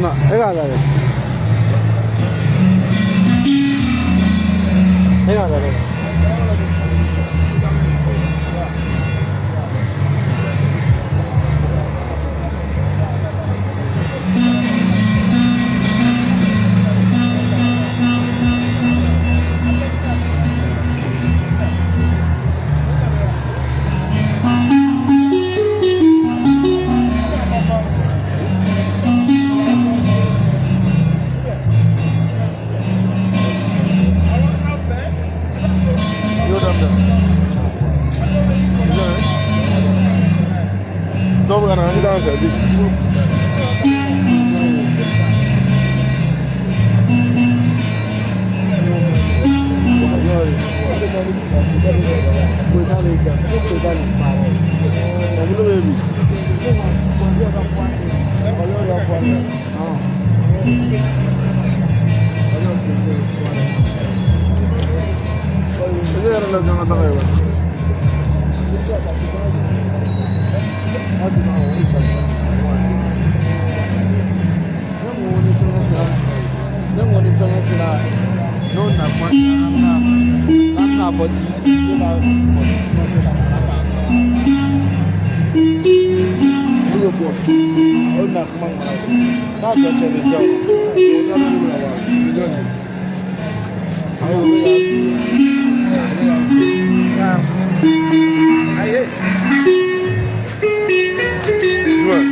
Na e k'a lajɛ, e k'a lajɛ. Y'o daminɛ. Dɔw bɛ ka na an fɛ bi. Ne yɛrɛ la jɔn ka taga ye wa? Ne kɔni fɛngɛ sera n'o na kuma an bɛna fɔ ji la. Olu bɛ bɔ. O na kuma mana n'a tɔ cɛ bɛ ja o. O da dɔ bɛ na wa? Jɔn de? Ayi. Jumɛn?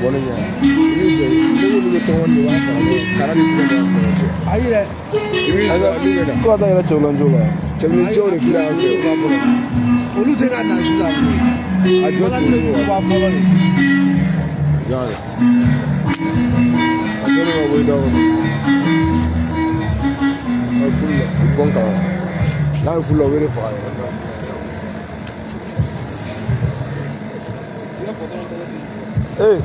Bɔ ne ɲɛ. I b'i jɔ ne k'olu bɛ tɔngɔ de b'a fara kara ni tigɛ b'a fara. Ayi dɛ. I b'i jɔ i bɛ na. Ko ka taa yɛrɛ cɛwlanjo la. Cɛwlanjo de filɛ an fɛ. Olu tɛ ka na sisan koyi. A jɔ Fɔlɔ bɛ yuguba fɔlɔ de. Jɔn de? A jɔ de ka bɔ i da kɔnɔ. A ye furu la, i bɔn kala la. N'a ye furu la, o bɛ de faga yɛrɛ. Ee.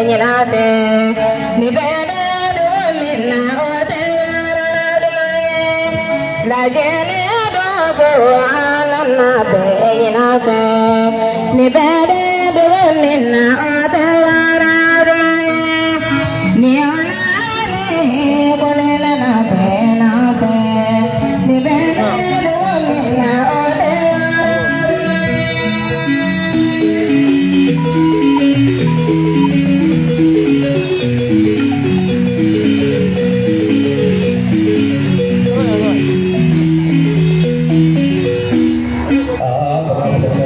ɲinɛ fɛ ni bɛɛ bɛ dugu min na o tɛ yɔrɔ duman ye lajɛnɛ donso an nana bɛɛ ɲinɛ fɛ ni bɛɛ bɛ dugu min na o tɛ yɔrɔ duman ye ni ala ko ne nana bɛɛ nɔfɛ ni bɛɛ bɛ dugu min na o tɛ yɔrɔ duman ye. Aa, baba filɛ sa.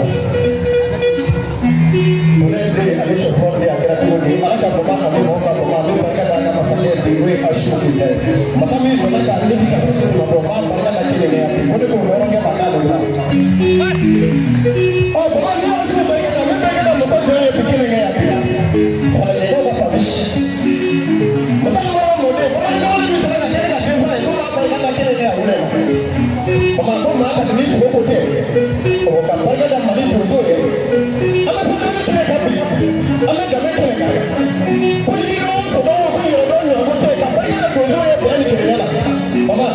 Ne de ale sɔfɔ de a kɛra cogo di? Ala ka bama ani mɔgɔ ka bama, ne barika da ka masakɛ bi, n'o ye Asu Keyita ye. Masa min sɔnna ka ne di ka kisi ma bɔ, m'a barika da kelen kɛ bi, ko ne k'o hɔrɔnkɛ ma k'ale la. Ɔ bama, ne Asu barika da, ne barika da masa jɔn ye bi kelen kɛ yan bi. Falajɛkaw ka papi. Masa min bɔra mɔden, bama ni dɔgɔnin min sɔnna ka kɛ ne ka den fa ye, ko m'a barika da kelen kɛ yan wulɛ. Bama ko maa ka ni sogo ko tɛ. O ka barika da Mali donso ye. An bɛ fɔtɔrɔ kɛnɛ kan bi, an bɛ danbe kɛnɛ kan. Ko yiridenw sɔgɔ ko yɛrɛdɔn ɲɔgɔn tɛ ka barika da donso ye bɛn ni kelenya la. Bama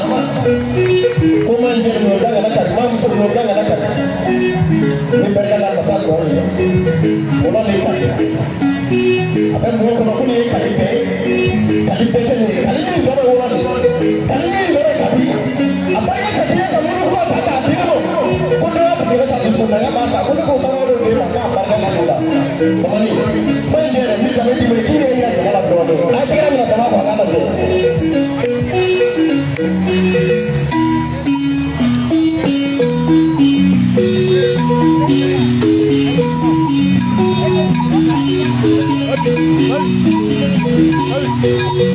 ko man jɛ ninnu kan kana kari, maa muso ninnu kan kana kari. Ni barika da masa tɔ ye, o la de kari. A bɛ mɔgɔ kɔnɔ ko nin ye kali bɛɛ ye. Kali bɛɛ tɛ nin ye. Kali min tɔ bɛ wɔlɔ de. Kali min yɛrɛ kabi. A barika ka di ye ka muru kura ta k'a di ne ma. Ko dɔ y'a tigɛ sa dusukun na, ya b'a sa. Ko ne k'o taara o de ma k'a barika ka don la. Bamani, kuma in yɛrɛ ni danbe t'i bolo k'i yɛrɛ yira jama la dɔɔnin. A ye tɛgɛrɛ minɛ dama kɔ a k'a lajɛ.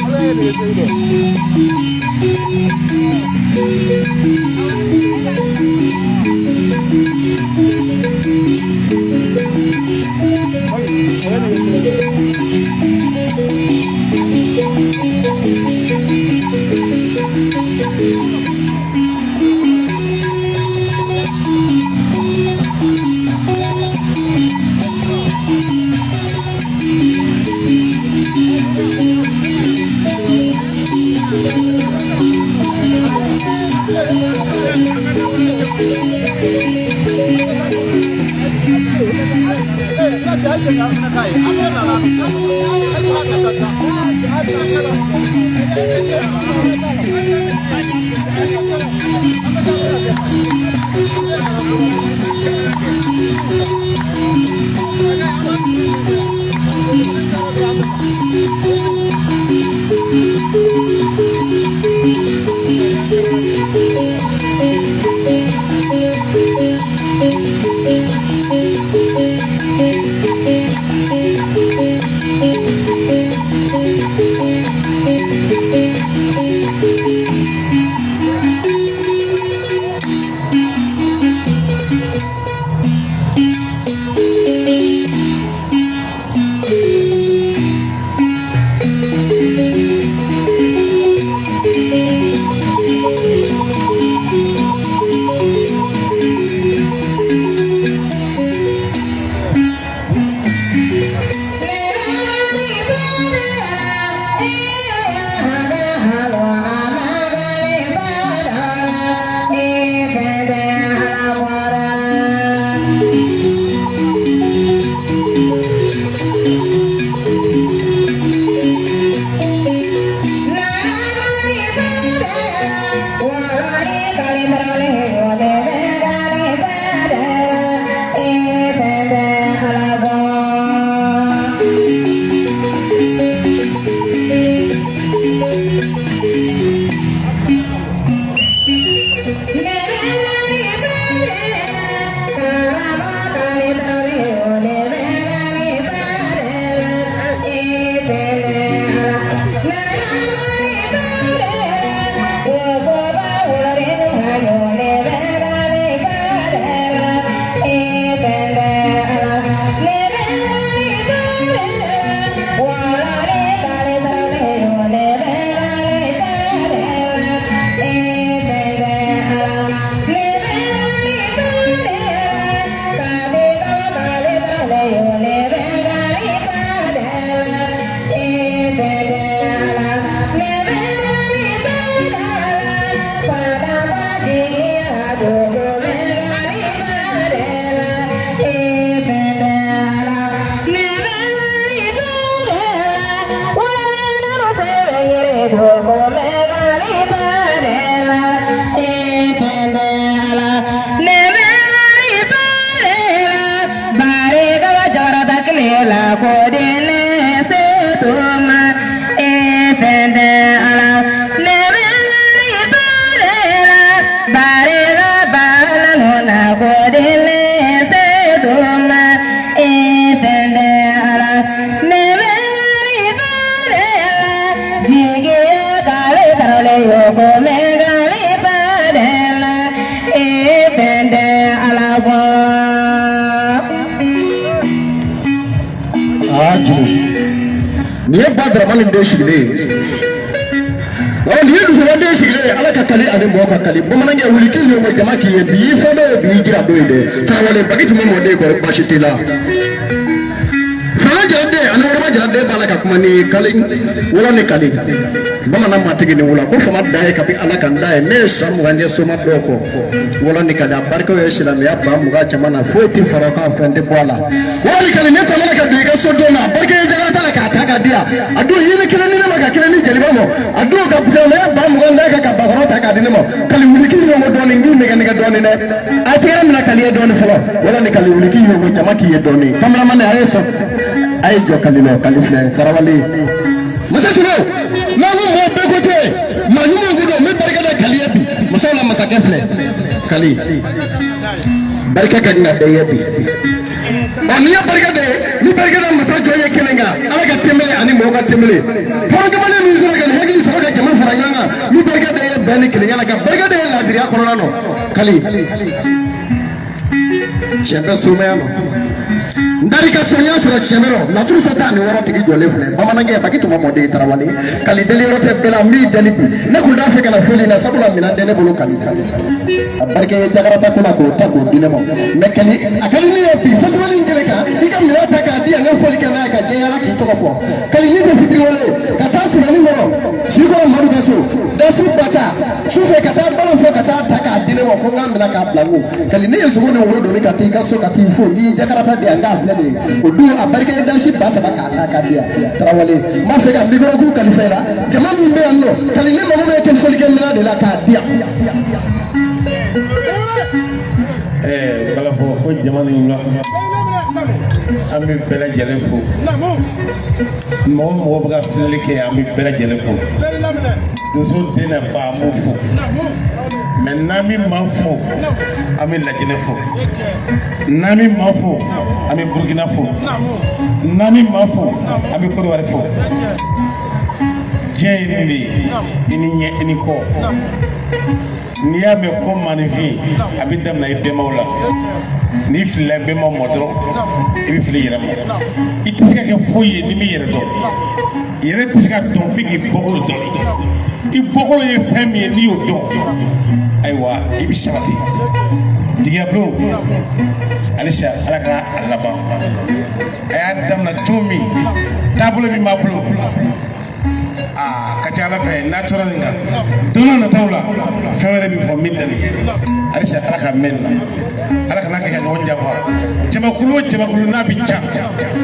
Ala ye nɛgɛ segi dɛ. A ye nɛgɛ segi dɛ. Barika bala nuna kodile se duma e ala ne bɛ fare la jigiya kale karole yoko mɛ kale fare la e fɛn ala bɔ. Aa jigi nin ye ba Daramani den sigilen ye wa nin ye dusuba den sigilen ye. Ala ka kali ani mɔgɔ ka kali. Bamanankɛ wuli k'i yɛrɛ jama k'i ye bi y'i fɔ dɔ ye bi y'i jira dɔ ye dɛ. Tarawele bagi tun bɛ mɔden kɔrɔ baasi t'i la. Fanga jara den ani waraba jara den b'a la ka kuma ni kali wula ni kali bamanan matigi ni wula ko fama da ye kabi Ala ka n da ye. Ne ye san 20 kɛ soma dɔw kɔ wula ni kali a barikaw ye silamɛya ba 20 caman na foyi tɛ fara o kan fɛn tɛ bɔ a la. Wula ni kali ne tɛmɛna ka don i ka so don na barika ye jakarata la k'a ta k'a di yan a don yiri kelen ni ne ma ka kelen ni jeliba ma a don ka silamɛya ba 20 d'a kan ka bakɔrɔ ta k'a di ne ma. Kali wuli k'i ɲɔgɔn dɔɔni n k'i nɛgɛ nɛgɛ dɔɔni dɛ. A tɛgɛrɛ minɛ kali ye dɔɔni fɔlɔ. Wala ni kali wuli k'i ɲɔgɔn jama k'i ye dɔɔni. Cameraman a ye sɔn a ye jɔ kali lɔ kali filɛ Tarawele. Masa Solo n'an ko mɔgɔ bɛɛ ko tɛ maa ɲumanw ko don n bɛ barika da kali ye bi. Masaw la masakɛ filɛ kali barika ka kan ka da i ye bi. Ɔ n'i ye barika da ye ni barika da masa jɔ ye kelen kan Ala ka tɛmɛle ani mɔgɔ ka tɛmɛle hɔrɔn kamalen min sɔrɔ ka nin hakili sɔrɔ ka jama fara ɲɔgɔn kan ni barika da ye bɛn ni kelenya la ka barika da ye laadiriya kɔnɔna nɔ kali tiɲɛ bɛ somaya nɔ n taara ka so n y'a sɔrɔ tiɲɛ bɛ nɔ laturu so 16 tigi jɔlen filɛ. Bamanankɛ baki tuma mɔden Tarawele kali deli yɔrɔ tɛ bɛɛ la n b'i deli bi. Ne kun t'a fɛ ka na foli na sabula minɛn tɛ ne bolo kali a barika ye jakarata ko la k'o ta k'o di ne ma mɛ kali a ka di ne ye bi festival in kɛnɛ kan i ka minɛn ta k'a di yan n ka foli kɛ n'a ye ka jɛya la k'i tɔgɔ fɔ kali ni tɛ fitiriwale ka taa sɛbɛnni kɔrɔ sikɔrɔ Madu ka so dasi bata sufɛ ka taa balo fɔ ka taa ta k'a di ne ma ko n k'a minɛ k'a bila n kun. Kali ne ye sogo ni woro doni ka taa i ka so ka t'i fo n'i ye jakarata di yan n k'a filɛ nin ye o don a barika ye dasi 3000 k'a ta k'a di yan. Tarawele n b'a fɛ ka mikoro k'u kalifa i la jama min bɛ yan nɔ kali ne mago bɛ kɛ folikɛ minɛn de la k'a di yan. Balafɔ ko jama ni wula an bɛ bɛɛ lajɛlen fo. Mɔgɔ mɔgɔ bɛ ka filɛli kɛ an bɛ bɛɛ lajɛlen fo. Donso den na ba an b'o fo mɛ n'an min ma fo an bɛ Lajinɛ fo n'an min ma fo an bɛ Burukina fo n'an min ma fo an bɛ Kɔdiwari fo. Diɲɛ ye nin de ye i ni ɲɛ i ni kɔ. N'i y'a mɛn ko maaninfin a bɛ daminɛ i bɛnbaw la n'i filila i bɛnbaw ma dɔrɔn i bɛ fili i yɛrɛ ma. I tɛ se ka kɛ foyi ye n'i m'i yɛrɛ dɔn. Yɛrɛ tɛ se ka dɔn f'i k'i bɔkolo dɔn. I bɔkolo ye fɛn min ye n'i y'o dɔn ayiwa i bɛ sabati. Jigiya bulon halisa Ala ka a laban a y'a daminɛ cogo min taabolo min b'a bolo aa ka ca Ala fɛ n'a tora nin kan don n'a nataw la fɛn wɛrɛ bɛ fɔ min tɛ nin halisa Ala ka mɛn nin na Ala kana kɛ ka ɲɔgɔn janfa. Jamakulu o jamakulu n'a bɛ ca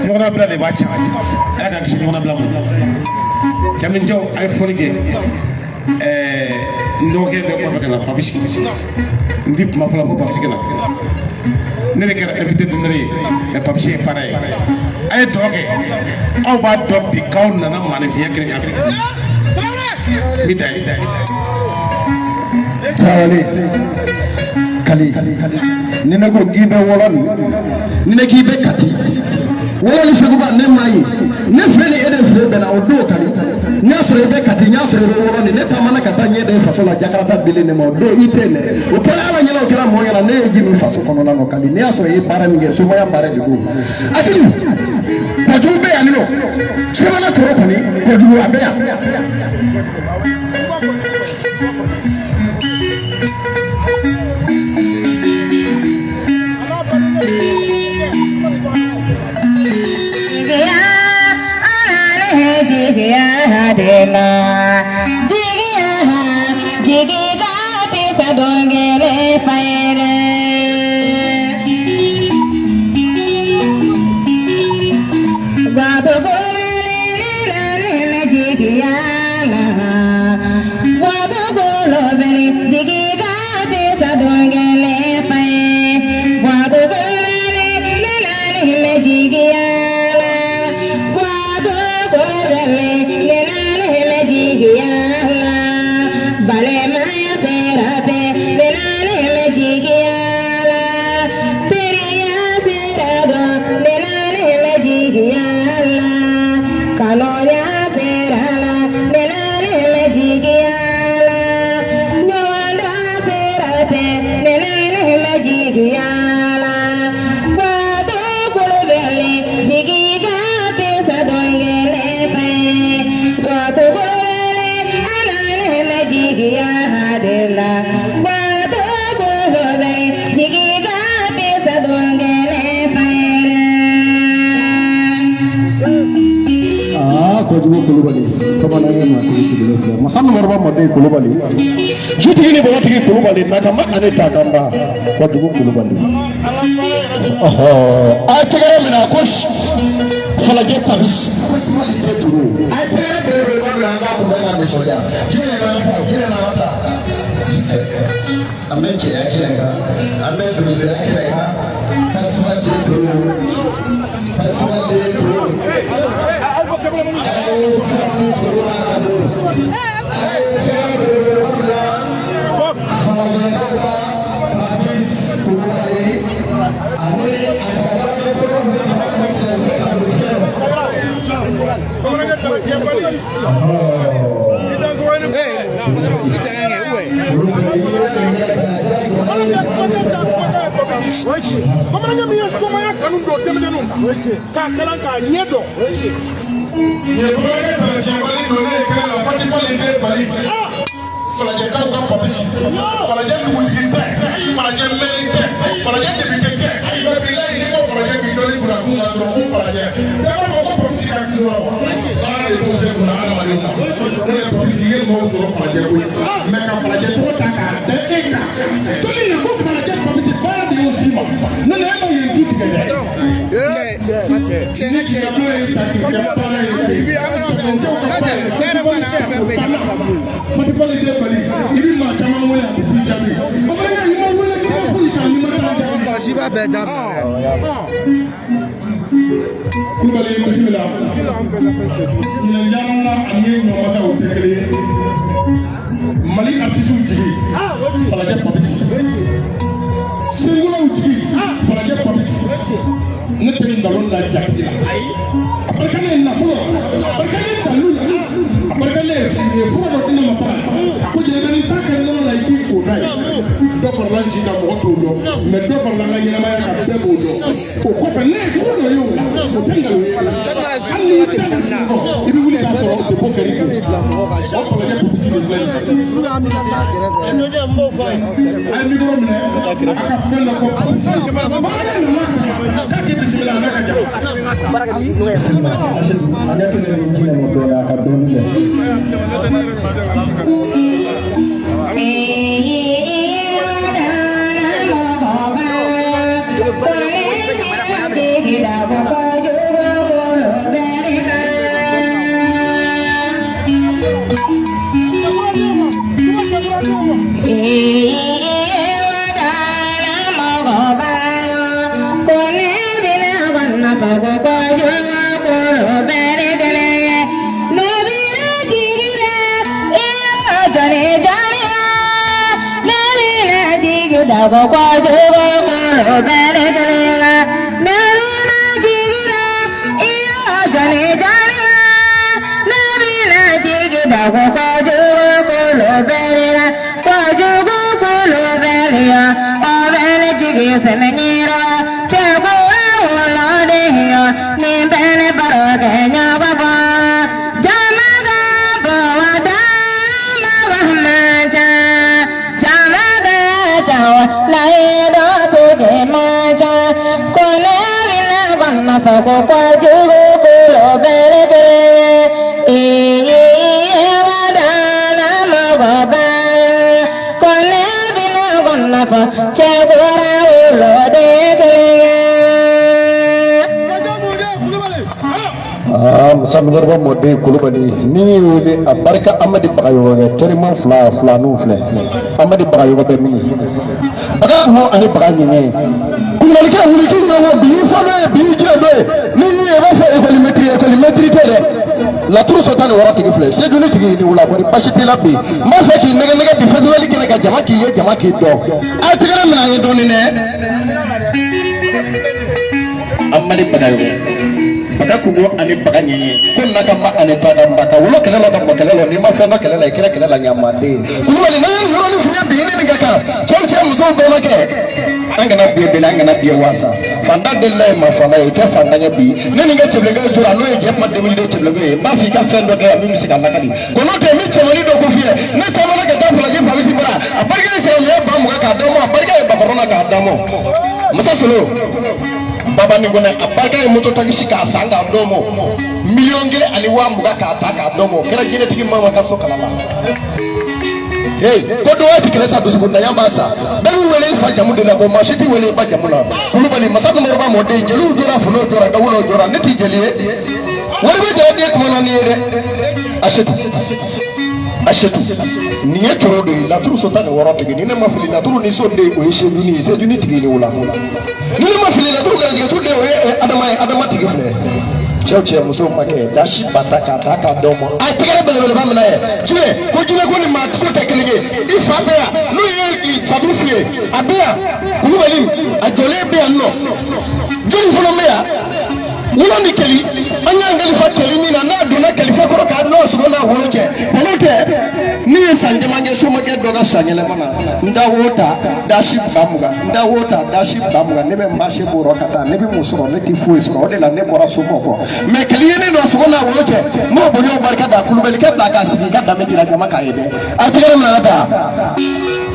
ɲɔgɔnnabila de b'a ca. Ala k'an kisi ɲɔgɔnnabila ma. Jamijaw a ye fɔli kɛ n dɔgɔkɛ bɛ kɔfɛ ka na Papisi n ti kuma fɔlɔ ko Papisi ka na ne de kɛra invité d'honneur ye mais Papisi ye parrain ye. A ye dugawu kɛ aw b'a dɔn bi k'aw nana maninfinya kelen kan bi n bɛ dan ye. Tarawele kali ni ne ko k'i bɛ wɔlɔ ni ne k'i bɛ Kati wɔlɔ ni Seguba ne m'a ye ne filɛ ni e de fɛ bɛnna o don kali n y'a sɔrɔ i bɛ Kati n y'a sɔrɔ i bɛ wɔlɔ ni ne taamana ka taa ɲɛ da i faso la jakarata dilen ne ma o don i tɛ yen dɛ o kɛra Ala ɲɛna o kɛra mɔɔ ɲɛna ne ye ji min faso kɔnɔna nɔ kali ne y'a sɔrɔ i ye baara min kɛ somaya baara de don. Asimu kɔjugu bɛ yan nɔ semana tɔɔrɔ kɔni kɔjugu a bɛ yan. Jigiya ala jigiya de la jigiya jigiga tɛ sa dɔnkɛrɛ fayɛrɛ. Wadogo jigiya la wadogo lobere jigiga tɛ sa dɔnkɛrɛ fayɛ. Wadogo jigiya la wadogo bɛlɛ jigiya la balimaya sera fɛ. jigiya la Kwato Kulubali jigi ka bisa don kelen fɛ Kwato Kulubali ala ne ma jigiya de la Kwato Kulubali jigi ka bisa don kelen fɛ. Aa, Kojugu Kulubali, bamanankɛ maatigi sigilen filɛ, masa Numaruba mɔden Kulubali, jutigi ni bɔgɔtigi Kulubali, nakama ani takanba, Kojugu Kulubali. Ɔhɔ, a ye tɛgɛrɛ minɛ a ko Falajɛ Paris Festival de turu. A ye tɛgɛrɛ belebeleba minɛ, an k'a kunbɛn ka nisɔndiya. Jumɛn n'an ta, jumɛn n'an ta. An bɛ cɛya kɛnɛ kan, an bɛ donsoya kɛnɛ kan. Festival de turu, Festival de turu. A ye sira ni turu n'a ka don. A ye tɛgɛrɛ belebeleba minɛ Falajɛkaw ka Papis Kulubali ani a ka baarakɛbolo bɛɛ ma ko sɛnsɛn ka don kɛnɛ ma. Bamanankɛ dalajɛbali. I dansɔgɔ ni. Olu bɛɛ ye Bamanankɛ kumakan ta kumakan ye Papisi. Bamanankɛ min ye somaya kanu don denmisɛnninw na k'a kalan k'a ɲɛ dɔn. Nin ye bamanankɛ dalajɛbali donnen ye kɛnɛ la, Fatifali den Bali. Falajɛkaw ka Papisi. Falajɛ dugutigi tɛ, Falajɛ mɛri tɛ, Falajɛ député tɛ. Mɛ bilayi, n'i ko Falajɛ b'i dɔn ni kunna kun dɔrɔn ko Falajɛ. Bɛɛ b'a fɔ ko Papisi ka kun wa. Baara de b'o se kunna adamadenw na. N'o ye Papisi ye mɔgɔw sɔrɔ Falajɛ koyi. Mɛ ka Falajɛ tɔgɔ ta k'a da e kan. Dɔnni na ko Falajɛ Papisi, baara de y'o s'i ma. N'o tɛ e ma yen du tigɛ dɛ. Ni jigabulon ye ta k'i kɛ baara ye. Fatifali den Bali, i bɛ maa caman wele, a tɛ t'i jaabi. Bamanankɛ, i ma wele k'i ma foyi k'a ni ma taa jaabi. Kɔlɔsi b'a bɛɛ daminɛ. Kulubali, bisimila. Ɲinan diyara n na, ani ye ɲɔmasaw tɛ kelen ye. Mali artisiw jigi, Falajɛ Papisi. Sengulaw jigi, Falajɛ Papisi. Ne tɛ nkalon da jatigi la. A barika ne ye nafolo, a barika ne ye dalu la, a barika ne ye fura dɔ di ne ma bara. A ko jɛnɛ ni taa kɛ nɔnɔ la, i k'i ko n'a ye. Dɔ farala n si kan, mɔgɔ t'o dɔn, mɛ dɔ farala n ka ɲɛnamaya kan, bɛɛ b'o dɔn. O kɔfɛ, ne ye ko dɔ ye o la, o tɛ nkalon ye. Hali n'i da ka sunɔgɔ, i bɛ wuli k'a sɔrɔ o ko kɛr'i kun. O Falajɛ Papisi de filɛ nin ye. A ye micro minɛ, a ka fɛn dɔ fɔ Papisi ye. Bamanankɛ nana k'a k'i bisimila a n'a ka jama. Ale kelen bɛ jinɛ mɔ dɔɔnin, a ka dɔɔnin kɛ. Aa, Musa Minɛriba mɔden Kulubali, ni y'i wele a barika Amadi Bagayɔgɔ teriman fila filaninw filɛ. Amadi Bagayɔgɔ bɛ min baga hɔn ani baga ɲɛɲɛ. Kulubalikɛ wuli k'i ɲɛ wo, bi y'i fɔ dɔ ye, bi y'i jɛ dɔ ye. Ni min ye i b'a fɔ ekɔlimɛtiri, ekɔlimɛtiri tɛ dɛ. Laturu so 16 tigi filɛ, seduni tigi ni wula, kɔni basi t'i la bi. N b'a fɛ k'i nɛgɛ nɛgɛ bi festival kɛnɛ ka jama k'i ye, jama k'i dɔn. A ye tɛgɛrɛ minɛ an ye dɔɔnin dɛ. Amadi Bagayɔgɔ, baga kungo ani baga ɲɛɲɛ, ko nakamba ani takanba, ka wolo kɛlɛ la, ka mɔ kɛlɛ la, n'i ma fɛn dɔn kɛlɛ la, i kɛra kɛlɛ la ɲamaden. Kulubali, n'an ye nin yɔrɔnin f'i ye bi, i ni nin ka kan cɛw cɛ, musow bɛɛ ma kɛ an kana deli an kana biye wasa fantan delila ye mafala ye o tɛ fantan ye bi ne ni n ka cɛbilenkɛ tora n'o ye jɛ kuma 2002 cɛbilenkɛ ye n b'a fɔ i ka fɛn dɔ kɛ yan min bɛ se ka lakali ko n'o tɛ n bɛ cɛmannin dɔ ko f'i ye ne taamana ka taa Falajɛ Papisi bara a barika ye sɛgɛn 20,000 k'a d'a ma a barika ye bakɔrɔn na k'a d'a ma Masa Solo Baba ni kɔnɛ a barika ye moto takisi k'a san k'a d'o ma 1,2 million k'a ta k'a d'o ma o kɛra jinɛtigi mama ka so kala la. Hey, ko dɔgɔ ti kɛlɛ sa dusukundanya b'a sa bɛɛ b'i wele i fa jamu de la ko maa si t'i wele i ba jamu la Kulubali masa Kumaroba mɔden jeliw jɔra funɛw jɔra gawulaw jɔra ne t'i jeli ye wari bɛ jara den kuma na ni ye dɛ Asetu Asetu nin ye toro de ye laturu so 16 tigi ni ne ma fili laturu ni so den o ye Sejuni ye Sejuni tigi ni o la ni ne ma fili laturu garijɛgɛ den o ye Adama ye Adama tigi filɛ cɛw cɛ musow ma kɛ dasi ba ta k'a ta k'a d'aw ma a tɛgɛrɛ belebeleba minɛ ye jinɛ ko jinɛ ko ni maa ko tɛ kelen ye i fa bɛ yan n'o ye sabu f'i ye a bɛ yan Kulubali a jɔlen bɛ yan nɔ jɔnni fana bɛ yan wolo ni kɛli an y'an kalifa kɛli min na n'a donna kalifa kɔrɔ k'a n'o sogo n'a wolo cɛ olu tɛ ne ye san caman kɛ somakɛ dɔ ka san yɛlɛma na n da wo ta dasi 20,000 n da wo ta dasi 20,000 ne bɛ n basi bɔrɔ ka taa ne bɛ mun sɔrɔ ne tɛ foyi sɔrɔ o de la ne bɔra somɔgɔw kɔ mɛ kɛli ye ne nɔ sogo n'a wolo cɛ n b'o bonya o barika da kulubalikɛ bila k'a sigi i ka danbe jira jama k'a ye dɛ a tɛgɛrɛ minɛ ka taa.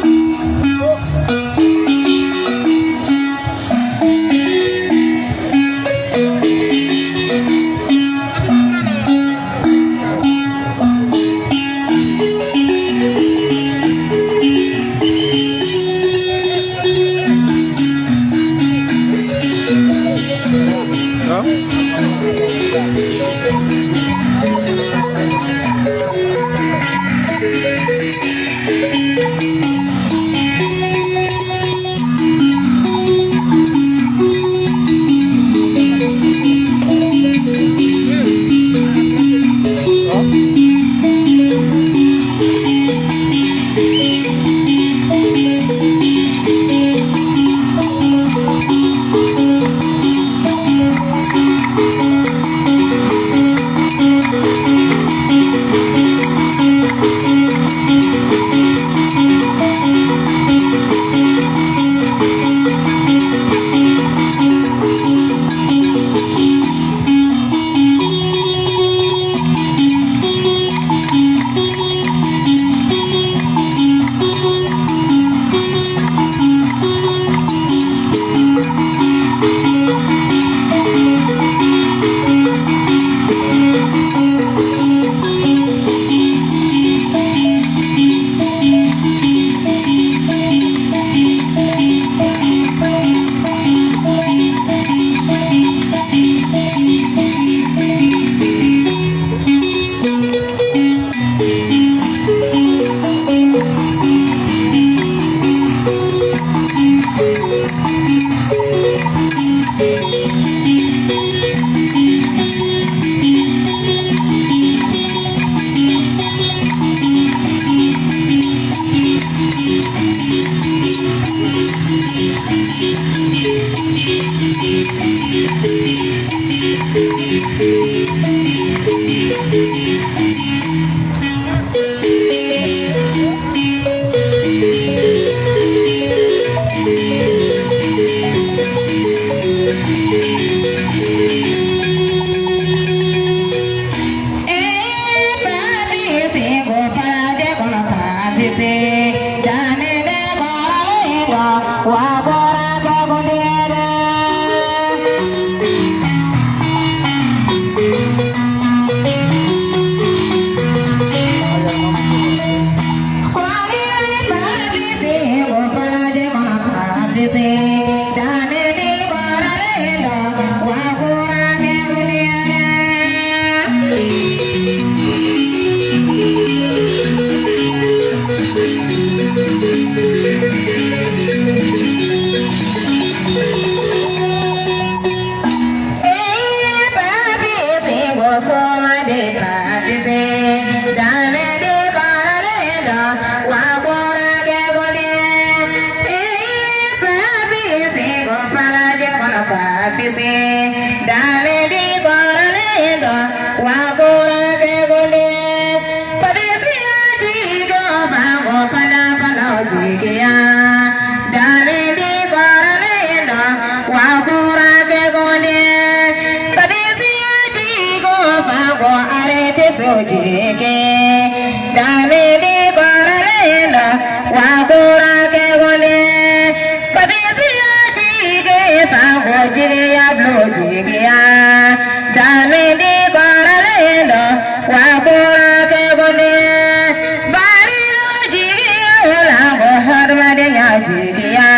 jigiya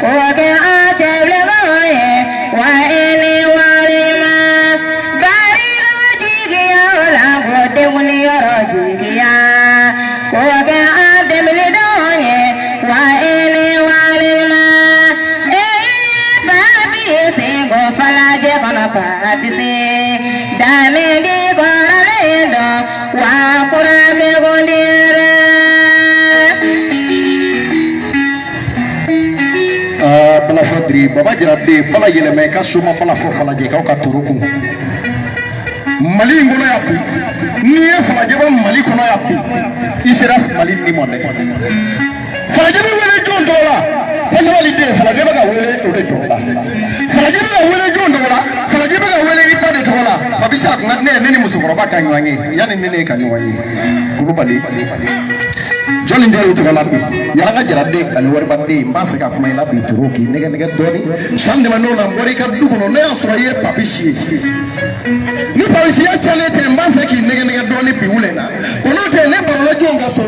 k'o kɛ an cɛbilenkaw ye wa i ni wari ɲuman barika jigiya la ko denkundi yɔrɔ jigiya k'o kɛ an denbilidenw ye wa i ni wari ɲuman ee papi senko falajɛ kɔnɔ papi damindi kɔrɔlen dɔn wa kurakɛ kundi yɛrɛ. Balafɔ diri baba jara den bala yɛlɛmɛ ka soma balafɔ falajɛkaw ka toro kun Mali in kɔnɔ yan bi. N'i ye falajɛ bɔ Mali kɔnɔ yan bi, i sera Mali ni ma dɛ. Falajɛ bɛ wele jɔn tɔgɔ la? Festival den falajɛ bɛ ka wele o de tɔgɔ la. Falajɛ bɛ ka wele jɔn tɔgɔ la? Falajɛ bɛ ka wele i ba de tɔgɔ la. Papisi, a kun ka di ne ye ne ni musokɔrɔba ka ɲɔgɔn ye yanni ne ne ka ɲɔgɔn ye. Kulubali jɔnni jɔn tɔgɔ la bi? Yalaka jara den ani wariba den, n b'a fɛ ka kuma i la bi toro k'i nɛgɛ nɛgɛ dɔɔni. San tɛmɛnenw na, n bɔra i ka du kɔnɔ, ne y'a sɔrɔ i ye papisi ye. Ni papisiya cɛlen tɛ, n b'a fɛ k'i nɛgɛ nɛgɛ dɔɔni bi wula in na. O n'o tɛ, ne barola jɔn ka so?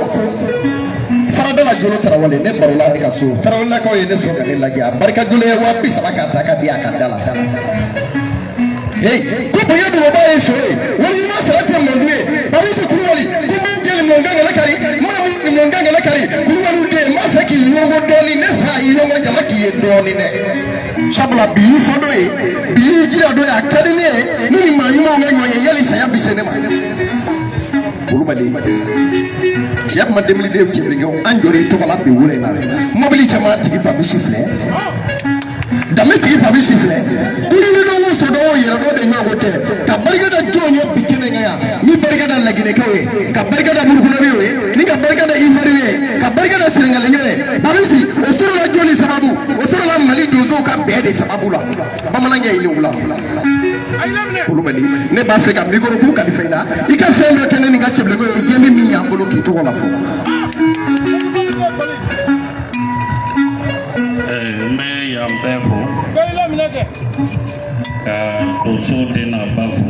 Farada la jolo tarawele, ne barola ale ka so. Farawelelakaw ye ne sɔrɔ ka ne lajɛ. A barika jolo ye 30 000 k'a ta ka di a ka da la. Hey, ko bonya duguba ye so ye, wali ɲuman sara tɛ mandu ye. Babisi Kulubali ko min jeli mɔnkɛ gɛlɛ kari, maa min mɔnkɛ gɛlɛ kari, Kulubaliw den, n b'a fɛ k'i yɔngɔ dɔɔni. Ne fa y'i yɔngɔ, jama k'i ye dɔɔni dɛ, sabula bi y'i fɔ dɔ ye, bi y'i jira dɔ ye. A ka di ne ye ne ni maa ɲumanw ka ɲɔgɔn ye yali saya bi se ne ma. Kulubali cɛ kuma denbiliden cɛbilenkɛw, an jɔra i tɔgɔ la bi wula in na. Mɔbili caman tigi Papisi filɛ, danbe tigi Papisi filɛ, kunkolo dɔn ko so dɔn o yɛrɛ dɔ de ɲɔgɔn ko tɛ. Ka barika da jɔn ye bi kɛnɛ kan yan? Ni barika da Laginɛkaw ye, ka barika da Burukunabew ye, ni ka barika da Ivoirien ye, ka barika da Sɛnɛgalɛnw ye. Papisi, o sɔrɔla jɔn ni sababu? O sɔrɔla Mali donsow ka bɛɛ de sababu la. Bamanankɛ ye ni wula. Kulubali, ne b'a fɛ ka mikoro k'u kalifa i la, i ka fɛn dɔ kɛ ne ni n ka cɛbilenko ye, diɲɛ bɛ min y'an bolo k'i tɔgɔ la fɔ. N bɛ yan bɛɛ fo ka donso den n'a ba fo,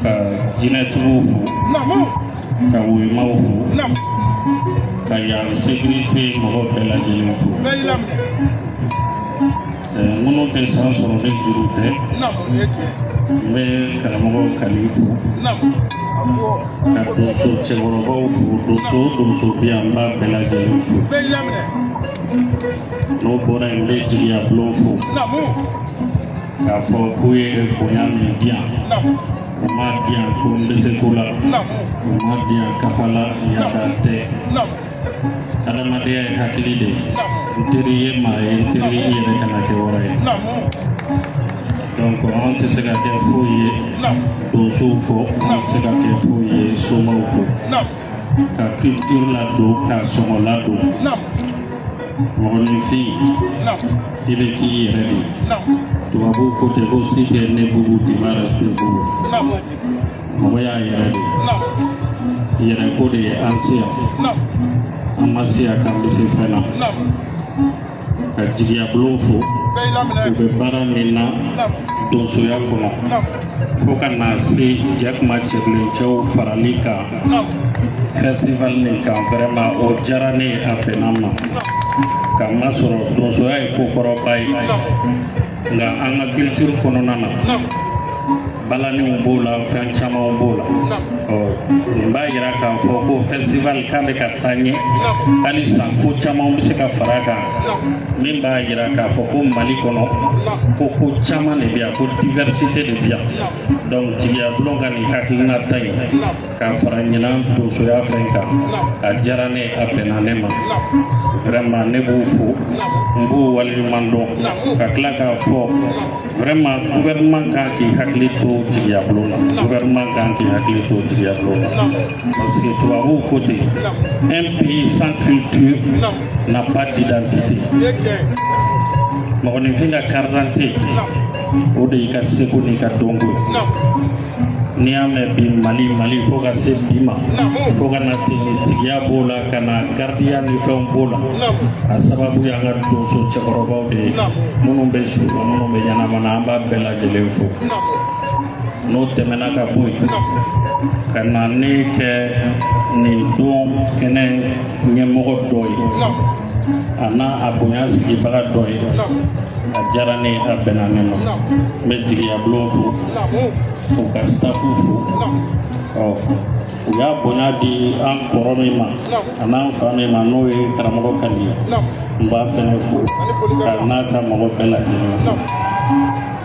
ka jinɛtigiw fo, ka woyimaw fo, ka yan sécurité mɔgɔ bɛɛ lajɛlen fo. Minnu tɛ san sɔrɔ ni juru tɛ, n bɛ karamɔgɔ Kali fo, ka donso cɛkɔrɔbaw fo. Donso o donso bɛ yan, n b'a bɛɛ lajɛlen fo. N'o bɔra yen, n bɛ jigiya bulon fo k'a fɔ k'u ye bonya min di yan, u m'a di yan ko n bɛ se ko la, u m'a di yan kafa la, ɲada tɛ. Adamadenya ye hakili de ye. N teri ye maa ye, n teri i yɛrɛ kana kɛ wara ye. Donc an tɛ se ka kɛ foyi ye donsow kɔ, an tɛ se ka kɛ foyi ye somaw kɔ, ka culture ladon, ka sɔngɔ ladon. Mɔgɔninfin, i bɛ k'i yɛrɛ de ye. Tubabuw ko ten ko si t'es né boubou, tu vas rester boubou. Mɔgɔ y'a yɛrɛ de ye, yɛrɛ ko de ye an se yan. An ma se yan k'an bɛ se fɛn na. Ka jigiya bulon fo, u bɛ baara min na donsoya kɔnɔ, fo ka na se jakuma cɛbilencɛw farali kan festival nin kan, vraiment o diyara ne ye, a bɛnna n ma. K'a masɔrɔ donsoya ye ko kɔrɔba ye, nka an ka culture kɔnɔna na, balaniw b'o la, fɛn camanw b'o la. Ɔ nin b'a yira k'a fɔ ko festival k'a bɛ ka taa ɲɛ halisa, ko caman bɛ se ka fara a kan, min b'a yira k'a fɔ ko Mali kɔnɔ ko caman de bɛ yan, ko diversité de bɛ yan. Donc jigiya bulon ka nin hakilina ta in k'a fara ɲinan donsoya fɛn kan, a diyara ne, a bɛnna ne ma. Vraiment ne b'u fo, n b'u waleɲuman dɔn, ka tila k'a fɔ vraiment gouvernement kan k'i hakili to jigiya bulon na, gouvernement kan k'i hakili to jigiya bulon na, parce que tubabuw ko ten, un pays sans culture n'a pas d'identité. Mɔgɔninfin ka carte d'identité, o de y'i ka seko n'i ka dɔnko ye. N'i y'a mɛn bi Mali, Mali, fo ka se bi ma, fo ka na tenitigiya b'o la, ka na garidiya ni fɛnw b'o la, a sababu y'an ka donso cɛkɔrɔbaw de ye, minnu bɛ su la, minnu bɛ ɲɛnama na, an b'a bɛɛ lajɛlen fo. N'o tɛmɛna ka bɔ yen, ka na ne kɛ nin don kɛnɛ ɲɛmɔgɔ dɔ ye. A n'a a bonya sigibaga dɔ ye, a diyara ne ye, a bɛnna ne ma. N bɛ jigiya bulon fo, k'u ka staff fo. Ɔ, u y'a bonya di an kɔrɔ min ma, a n'an fa min ma, n'o ye karamɔgɔ Kani ye, n b'a fɛnɛ fo ka n'a ka mɔgɔ bɛɛ lajɛlen fo.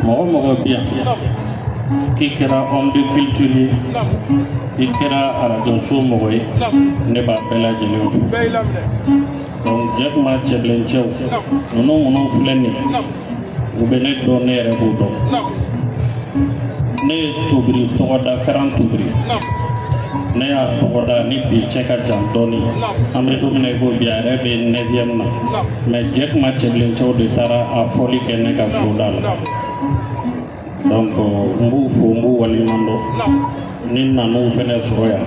Mɔgɔ mɔgɔ bi yan, k'i kɛra homme de culture ye, i kɛra arajoso mɔgɔ ye, ne b'a bɛɛ lajɛlen fo. Donc Jɛkuma cɛbilencɛw ninnu minnu filɛ nin ye, u bɛ ne dɔn, ne yɛrɛ b'u dɔn. Ne ye tobiri tɔgɔda, karan tobiri, ne y'a tɔgɔda ni bi cɛ ka jan dɔɔni. An bɛ don min na i ko bi, a yɛrɛ bɛ neuvième na, mais Jɛkuma cɛbilencɛw de taara a fɔli kɛ ne ka soda la. Donc n b'u fo, n b'u waleɲuman dɔn. Ni nan'u fɛnɛ sɔrɔ yan,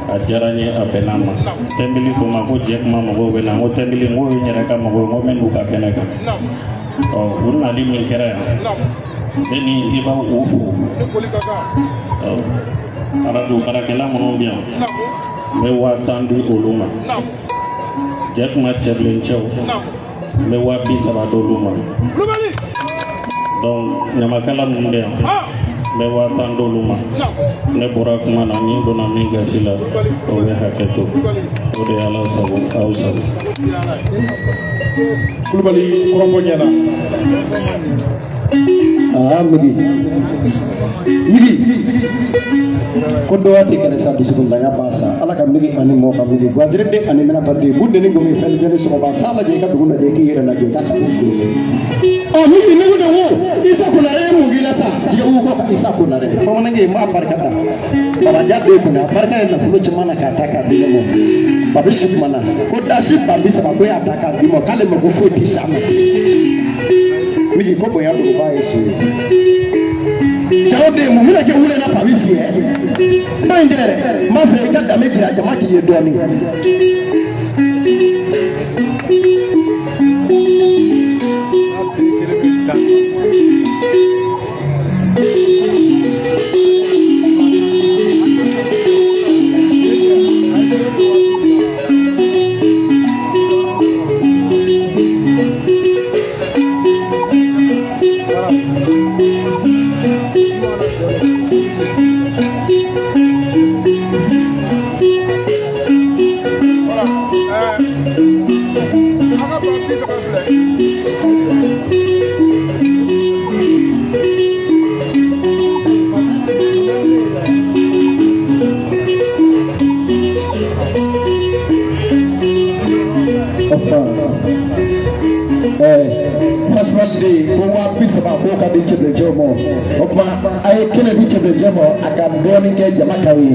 a diyara n ye, a bɛnna n ma. Tɛnbili ko n ma ko Jɛkuma mɔgɔw bɛ na. N ko Tɛnbili, n ko ye n yɛrɛ ka mɔgɔw ye, n ko n bɛ n'u ka kɛnɛ kan. Ɔ, u nali min kɛra yan, ne ni i b'aw u fo. Ɔ, arajo baarakɛla minnu bɛ yan, n bɛ 10,000 di olu ma. Jɛkuma cɛbilencɛw, n bɛ 30,000 d'olu ma. Donc ɲamakala minnu bɛ yan, n bɛ 10,000 d'olu ma. Ne bɔra kuma na, ni n donna min gasi la, o bɛ hakɛ to. O de ye Ala sago, aw sago. Kulubali, kɔrɔfɔ ɲɛna. Aa, Migi, Migi ko dɔ tɛ kɛlɛ sa, dusukuntanya b'a sa. Ala ka Migi ani mɔ ka Migi guwajire den ani minata den bu deni gomi fɛn jɛni sɔgɔma sa lajɛ, i ka dugu lajɛ, k'i yɛrɛ lajɛ, i ka kalan. Ɔ, Migi, ne ko de ko Isa Konare ye mun k'i la sa? Jɛgɛbugu ko Isa Konare, bamanankɛ, n b'a barika da. Baraja den kɔni, a barika ye nafolo caman na k'a ta k'a di ne ma. Babi si kuma na ko dasi 30,000 ko y'a ta k'a di ma, k'ale mako foyi tɛ s'a ma. Migi ko bonya dogoba ye so ye. Cɛw den, mun bɛna kɛ wule na pabi fiyɛ kuma in tɛ dɛ. N b'a fɛ i ka danbe jira jama k'i ye dɔɔnin. Fasibali ko 30,000 k'o ka di cɛbilencɛw ma. O tuma, a ye kɛnɛ di cɛbilencɛ ma, a ka dɔɔnin kɛ jama kaw ye.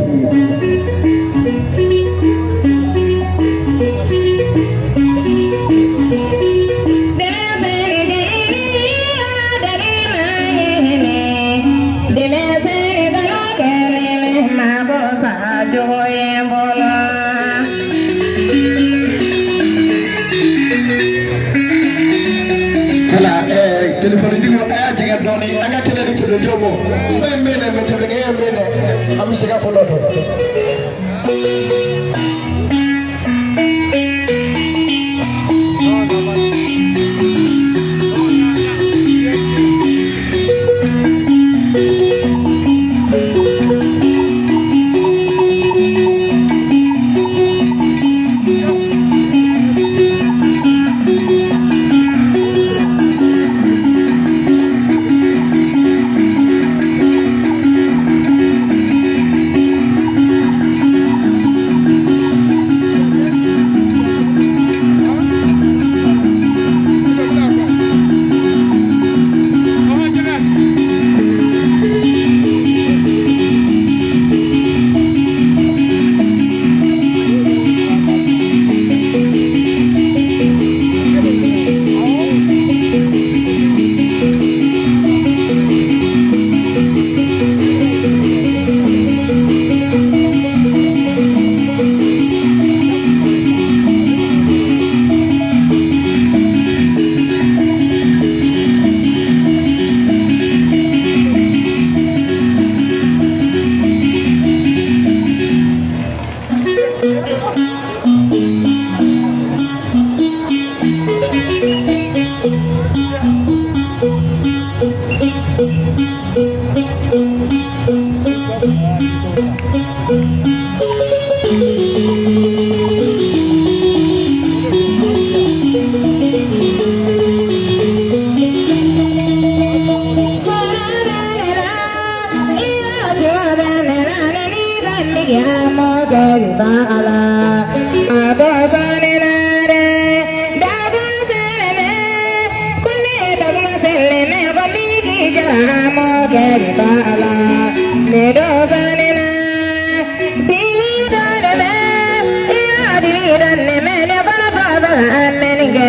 Kala telefɔni tigiw, a y'a jɛngɛ dɔɔnin, an ka kɛnɛ di cɛbilencɛw ma. Kuma in bɛ yen dɛ, mɛ cɛbilenkɛ in bɛ yen dɛ, an bɛ se ka ko dɔ kɛ.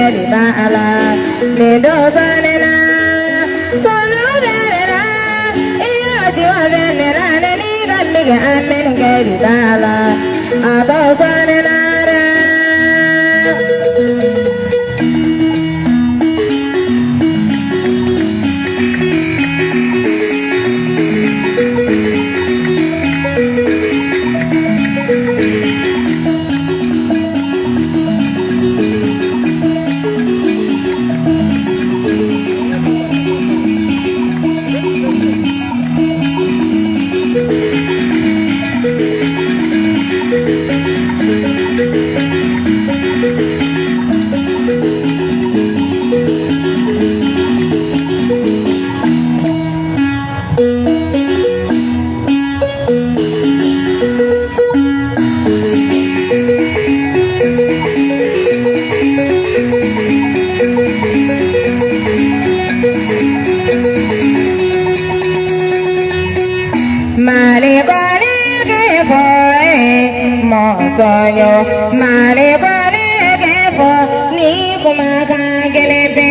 kɛ bi ba a la nin don sɔnni na sanu bɛ ne la i y'a jiwa bɛ ne la ne ni ka nege an bɛ nin kɛ bi ba a la a tɔ sɔnni na dɛ. Mɔsɔnyɔ mali kɔni kɛ fɔ ni kumakan gɛlɛn tɛ.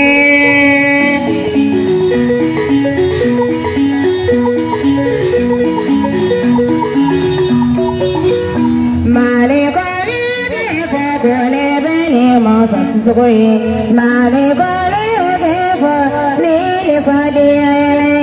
Mali kɔni kɛ fɔ ko ne bɛ ni mɔsɔn Sisoko ye mali kɔni kɛ fɔ ni nisɔndiya yɛlɛ.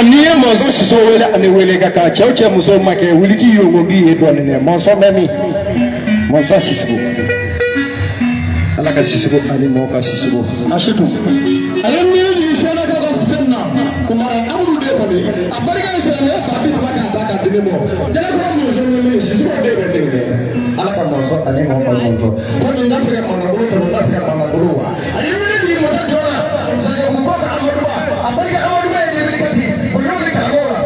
N'i ye mɔzɔn Sisoko wele ani wele ka kan cɛw cɛ musow ma kɛ wuli k'i yongo k'i ye dɔɔnin dɛ mɔzɔn bɛ min mɔzɔn Sisoko Ala ka Sisoko ani mɔɔ ka Sisoko Asitu a ye min jigin sɛnɛkɛ ka Fuseni na Kumara Amadu den kɔni a barika ye silamɛya 30,000 k'a da ka di ne ma Jalakɔrɔ mɔzɔn bɛ min Sisoko den bɛ den kɛ Ala ka mɔzɔn ani mɔɔ ka mɔzɔn ko nin t'a fɛ ka manabolo tɔmɔ n t'a fɛ ka manabolo wa a ye min jigin mɔgɔ jɔ la Sɛgɛbugu ka Amaduba a barika Amaduba ye debili kɛ bi o y'o ni karamɔgɔ la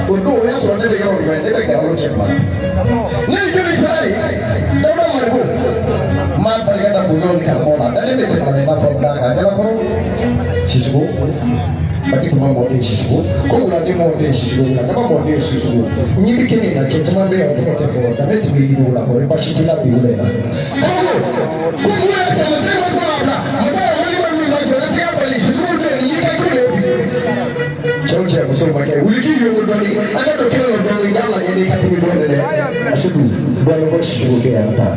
o don o y'a sɔrɔ ne bɛ yɔrɔ jumɛn ne bɛ Gawalo cɛ kuma la ne ye joli sara ye Dawuda Mariko n b'a barika da bonya ni karamɔgɔ la dalen bɛ jamana i n'a fɔ Gana Jalakɔrɔ Sisoko Baki kuma mɔden Sisoko ko wuladi mɔden Sisoko wuladaba mɔden Sisoko ɲi bɛ kɛ nin na cɛ caman bɛ yan o tɔgɔ tɛ fɔ danbe tun bɛ yiriw la kɔri baasi t'i la bi wula in na kabako ko mun y'a sɔrɔ masa ma sɔn a bila masa ye wali ma wuli ma jɔ ne se ka bali Sisoko den nin y'i ka du de ye bi cɛw cɛ musow ma kɛ wuli k'i yongo dɔɔni an ka don kelen dɔɔni k'a lajɛ n'i ka timi dɔɔni dɛ Asitu dɔɔni bɔ Sisoko kɛ yan ta.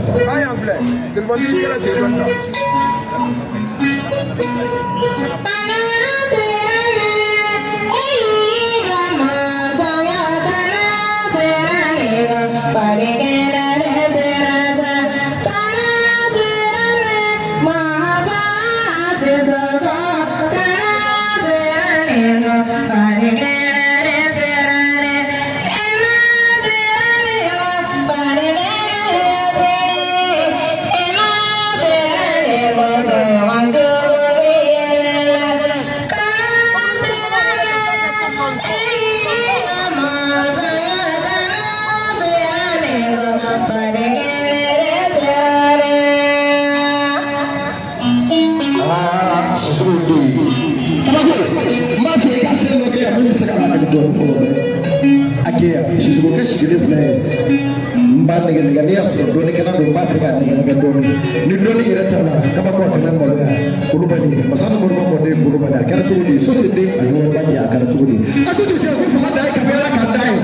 N b'a nɛgɛ nɛgɛ n'i y'a sɔrɔ dɔɔnikɛla don n b'a fɛ k'a nɛgɛ nɛgɛ dɔɔni ni dɔɔni yɛrɛ t'a la kabako a kana maloya Kulubali masa ni Moriba mɔden Kulubali a kɛra cogo di soso den a ye wariba jɛ a kɛra cogo di Asitu cɛ ko fanga da ye ka bɛ Ala ka da ye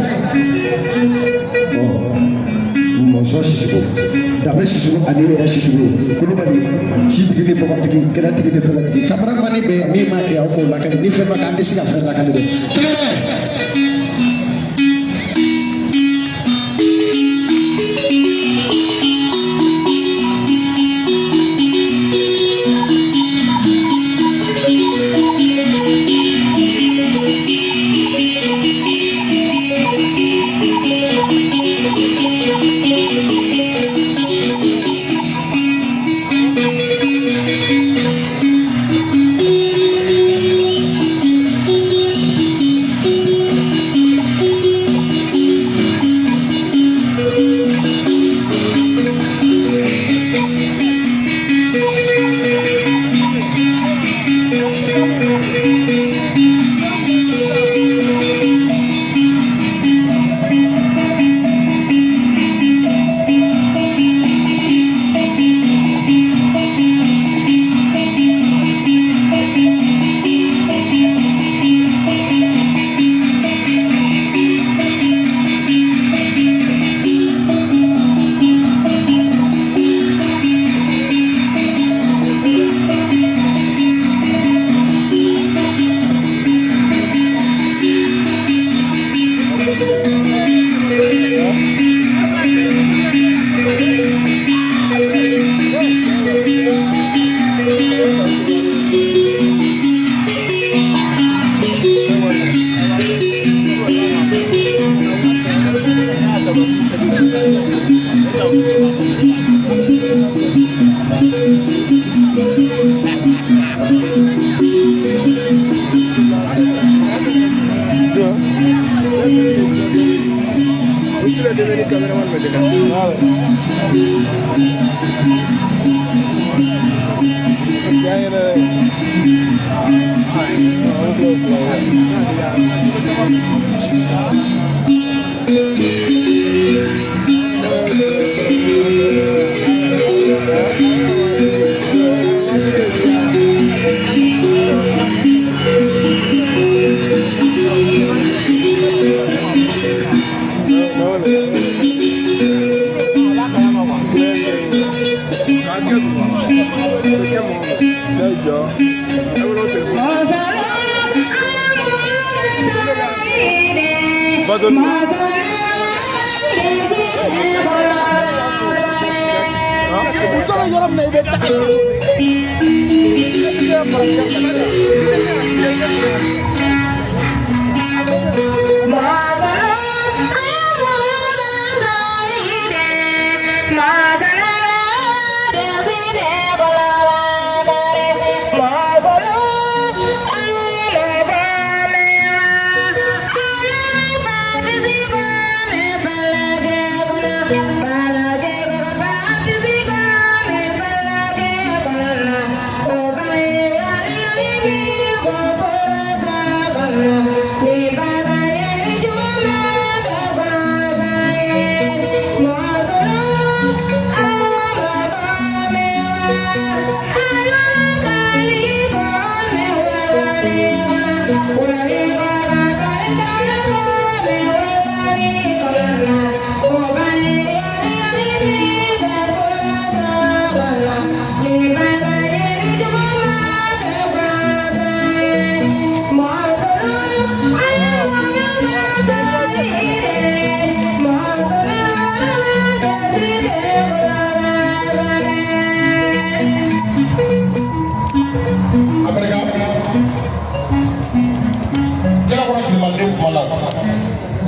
Mɔzɔn Sisoko, Danbe Sisoko ani yɛrɛ Sisoko, Kulubali, sitigi ni bɔgɔtigi, kɛnɛtigi ni fɛnɛtigi, kameramani bɛ min ma kɛ aw k'o lakali, ni fɛn ma kɛ an tɛ se ka fɛn lakali dɛ. Tɛgɛrɛ.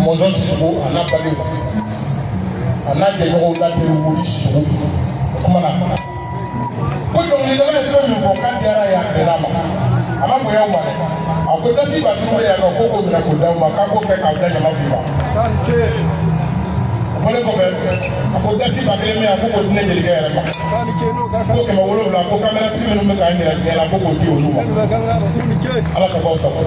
Mɔzɔn Sisoko a n'a badenw a n'a jɛɲɔgɔnw n'a teriw Wuli Sisoko o kuma na ko dɔnkilidala ye fɛn min fɔ k'a diyara ye a bɛnna ma a ma bonya u ma dɛ a ko dasi ba duuru bɛ yan nɔ ko k'o minɛ k'o d'aw ma k'a k'o kɛ k'aw da ɲama fifa o bɔlen kɔfɛ a ko dasi ba kelen bɛ yan ko k'o di ne jelikɛ yɛrɛ ma ko 700 ko kameratigi minnu bɛ k'an yira diɲɛ la ko k'o di olu ma ala sago aw sago.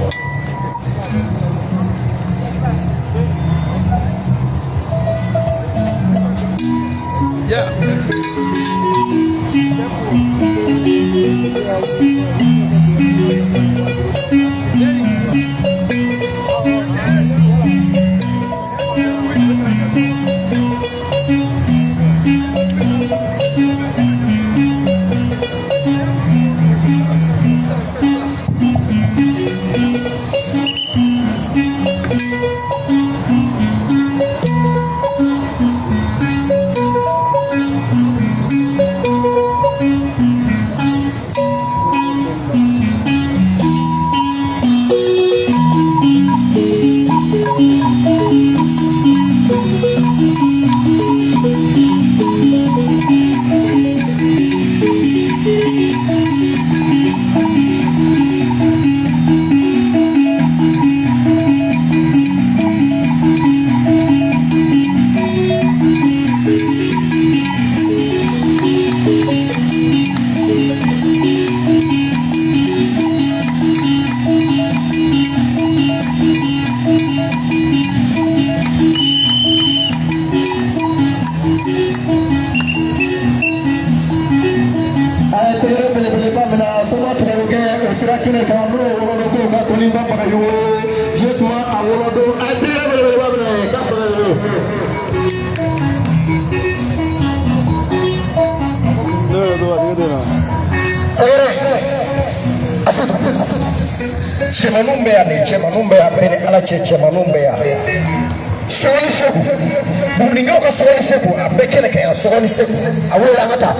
Yeah. Cɛmaninw bɛ yan de, cɛmaninw bɛ yan bɛɛ ni Ala cɛ, cɛmaninw bɛ yan. Sɔgɔni Seku, Buguninkaw ka Sɔgɔni Seku, a bɛɛ kɛnɛ kan yan. Sɔgɔni Seku, a wele an ka taa.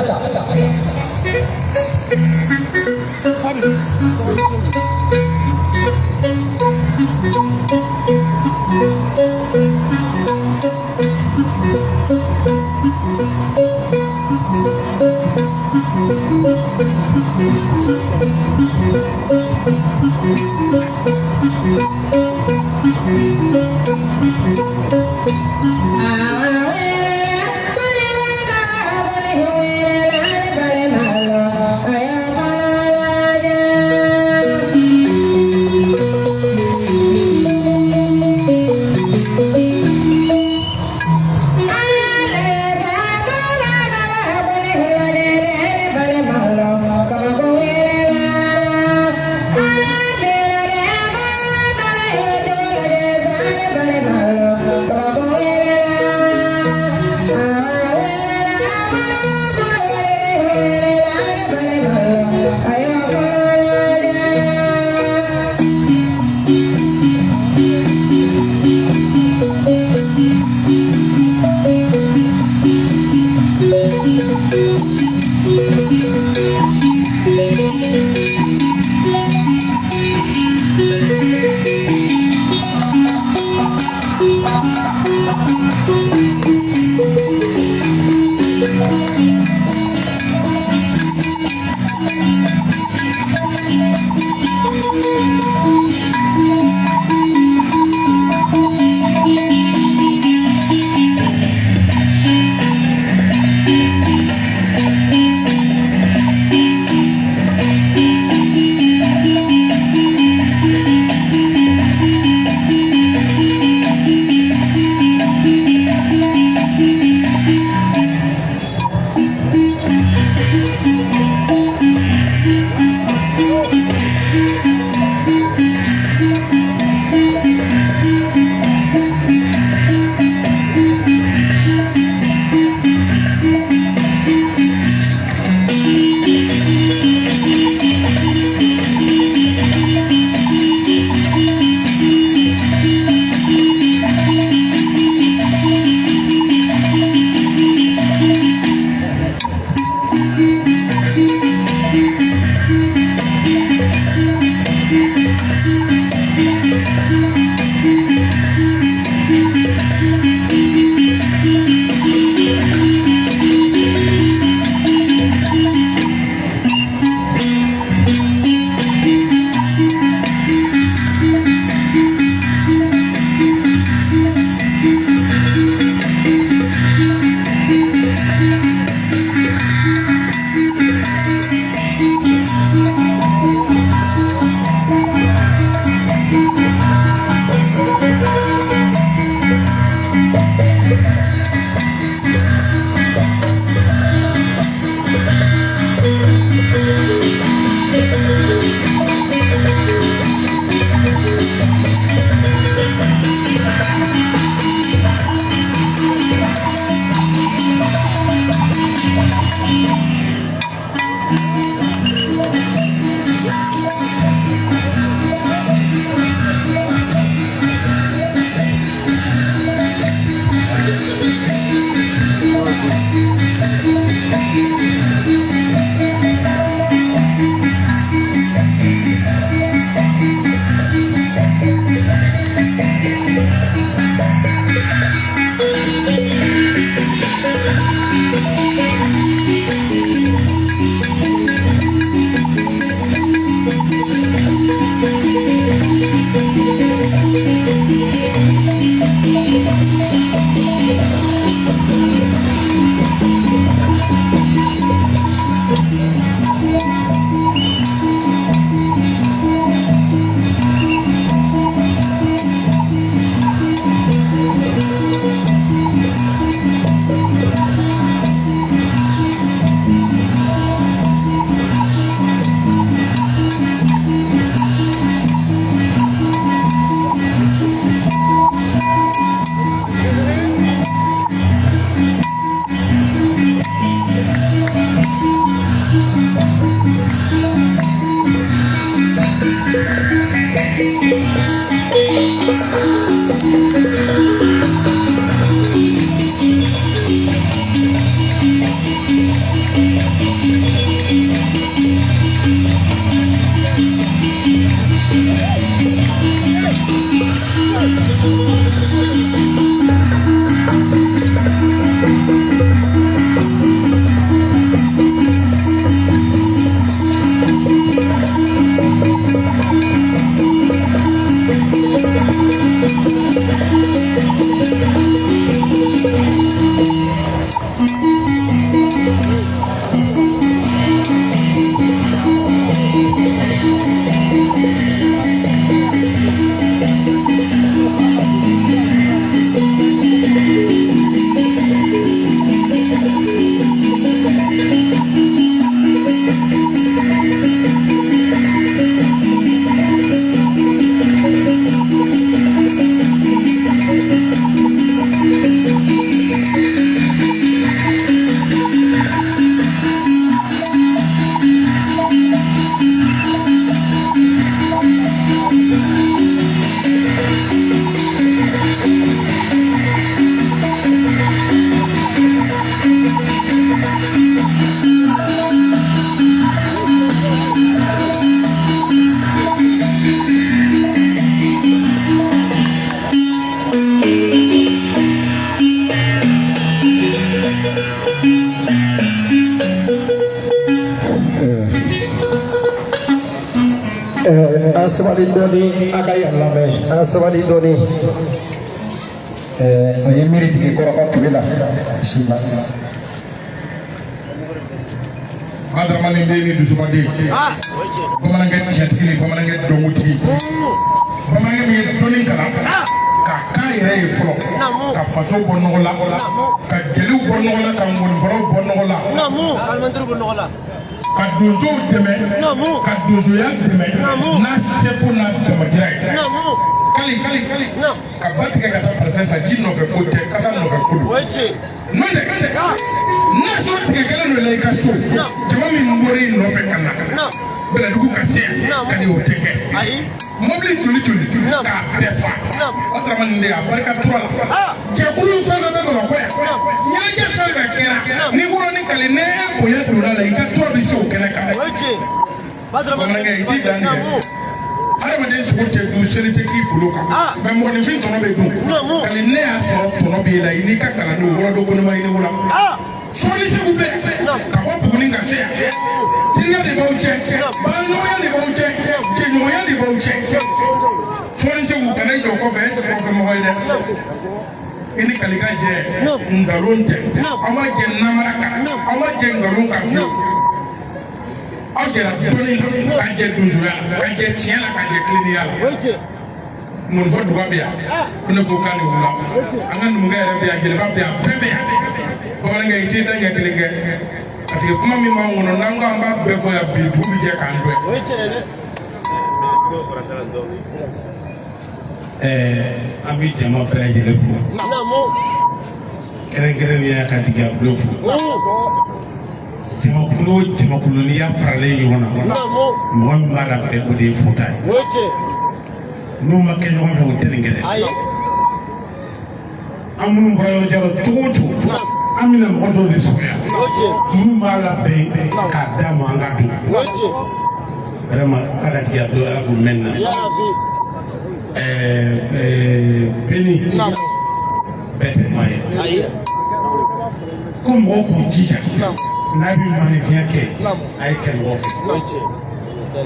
An sabali dɔɔni, a ka yan lamɛn, an sabali dɔɔni. A ye miiri digi kɔrɔ ka tile la bisimila. Badramani den ni dusubaden, bamanankɛ tiɲɛtigi ni bamanankɛ dɔnkotigi, bamanankɛ min ye dɔnni kalan k'a k'a yɛrɛ ye fɔlɔ, ka faso bɔ nɔgɔ la, ka jeliw bɔ nɔgɔ la, ka ngɔnifɔlaw bɔ nɔgɔ la, ka donsow dɛmɛ, ka donsoya dɛmɛ n'a seko n'a damajira ye. Kali ka ba tigɛ ka taa parifɛn san, ji nɔfɛ ko tɛ, kasa nɔfɛ ko don. N'o tɛ, n'a sɔrɔ tigɛ kelen dɔ la i ka so, jama min bɔra i nɔfɛ ka na Bɛlɛdugu ka se yan ka o tɛ kɛ. Mɔbili joli joli k'a bɛɛ fa. Badramani den, a barika tura la. Jɛkulu fɛn fɛn bɛ Bamakɔ yan, ɲɛnajɛ fɛn fɛn kɛra, ni wolo ni kali ni e bonya donna la, i ka tura bɛ se o kɛnɛ kan. Bamanankɛ, i t'i dan tigɛ. Hadamaden sogo tɛ dun, seli tɛ k'i bolo kan, mɛ mɔgɔninfin tɔnɔ bɛ dun. Kali ne y'a sɔrɔ tɔnɔ b'e la, i n'i ka kalandenw wɔlɔdɔ kɔnɔma i ni wula. Sɔɔni segu bɛ ka bɔ Buguni ka se yan, teriya de b'aw cɛ, baaraɲɔgɔnya de b'aw cɛ, cɛɲɔgɔnya de b'aw cɛ. Sɔɔni segu, kana i jɔ kɔfɛ, e tɛ kɔfɛ mɔgɔ ye dɛ. I ni Kali ka jɛ nkalon tɛ, aw ma jɛ namara kan, aw ma jɛ nkalon kan fiyewu. Aw jɛra dɔnni la, ka jɛ donsoya la, ka jɛ tiɲɛ la, ka jɛ tilennenya la. Ŋɔnifɔ duba bɛ yan, ko ne ko k'a ni wula. An ka numukɛ yɛrɛ bɛ yan, jeliba bɛ yan, bɛɛ bɛ yan. Bamanankɛ, i t'i da ɲɛ kelen kɛ, parce que kuma min b'an kɔnɔ, n'an ko an b'a bɛɛ fɔ yan bi, dugu bɛ jɛ k'an dɔn. An bɛ jama bɛɛ lajɛlen fo, kɛrɛnkɛrɛnnenya ka Jigiya Bulon fo. Jamakulu o jamakulu, n'i y'a faralen ɲɔgɔn na, mɔgɔ min b'a labɛn, o de ye fota ye. N'u ma kɛ ɲɔgɔn fɛ, o tɛ nin kɛ dɛ. An minnu bɔra yɔrɔ jan cogo o cogo, an bɛna mɔgɔ dɔw de sɔrɔ yan minnu b'a labɛn k'a d'a ma, an ka dun. Vraiment, ala ka Jigiya Bulon, ala k'u mɛn na. Beni bɛɛ tɛ maa ye ko mɔgɔw k'u jija, n'a bɛ maanifinya kɛ, a ye kɛ mɔgɔ fɛ.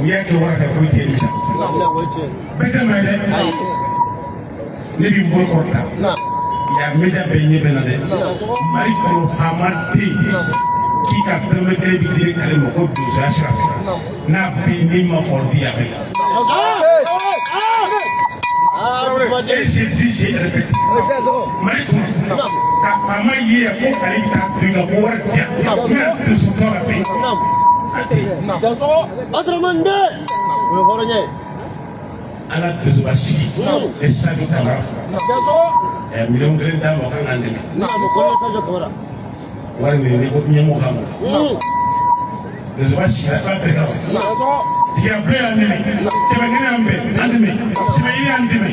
N'i y'a kɛ wari fɛ, foyi t'e nimisa. Bɛɛ tɛ maa ye dɛ. Ne b'i bolo kɔrɔta yan, media bɛɛ ɲɛ bɛ na dɛ. Mali kɔnɔ, faama tɛ yen k'i ka dɔrɔmɛ kelen bi di kale ma ko donsoya sira fɛ, n'a bɛ min ma fɔ di a bɛ. Et j'ai dit, j'ai répété. Mali kɔnɔ, ka faama ye yan ko kale bɛ taa don i ka ko wari di yan, n bɛna donso tɔ la bɛn, a tɛ yen. An ka donsoba sigi ne Sadio Kamara fo. 1 million d'a ma, k'an k'an dɛmɛ. Wari nin ni ko ɲɛmɔgɔ ka ma. Donsoba sigira, ala barika la. Tigiya bulon y'an dɛmɛ, cɛbakɛnɛ y'an bɛn an dɛmɛ, sɛbɛyiri y'an dɛmɛ.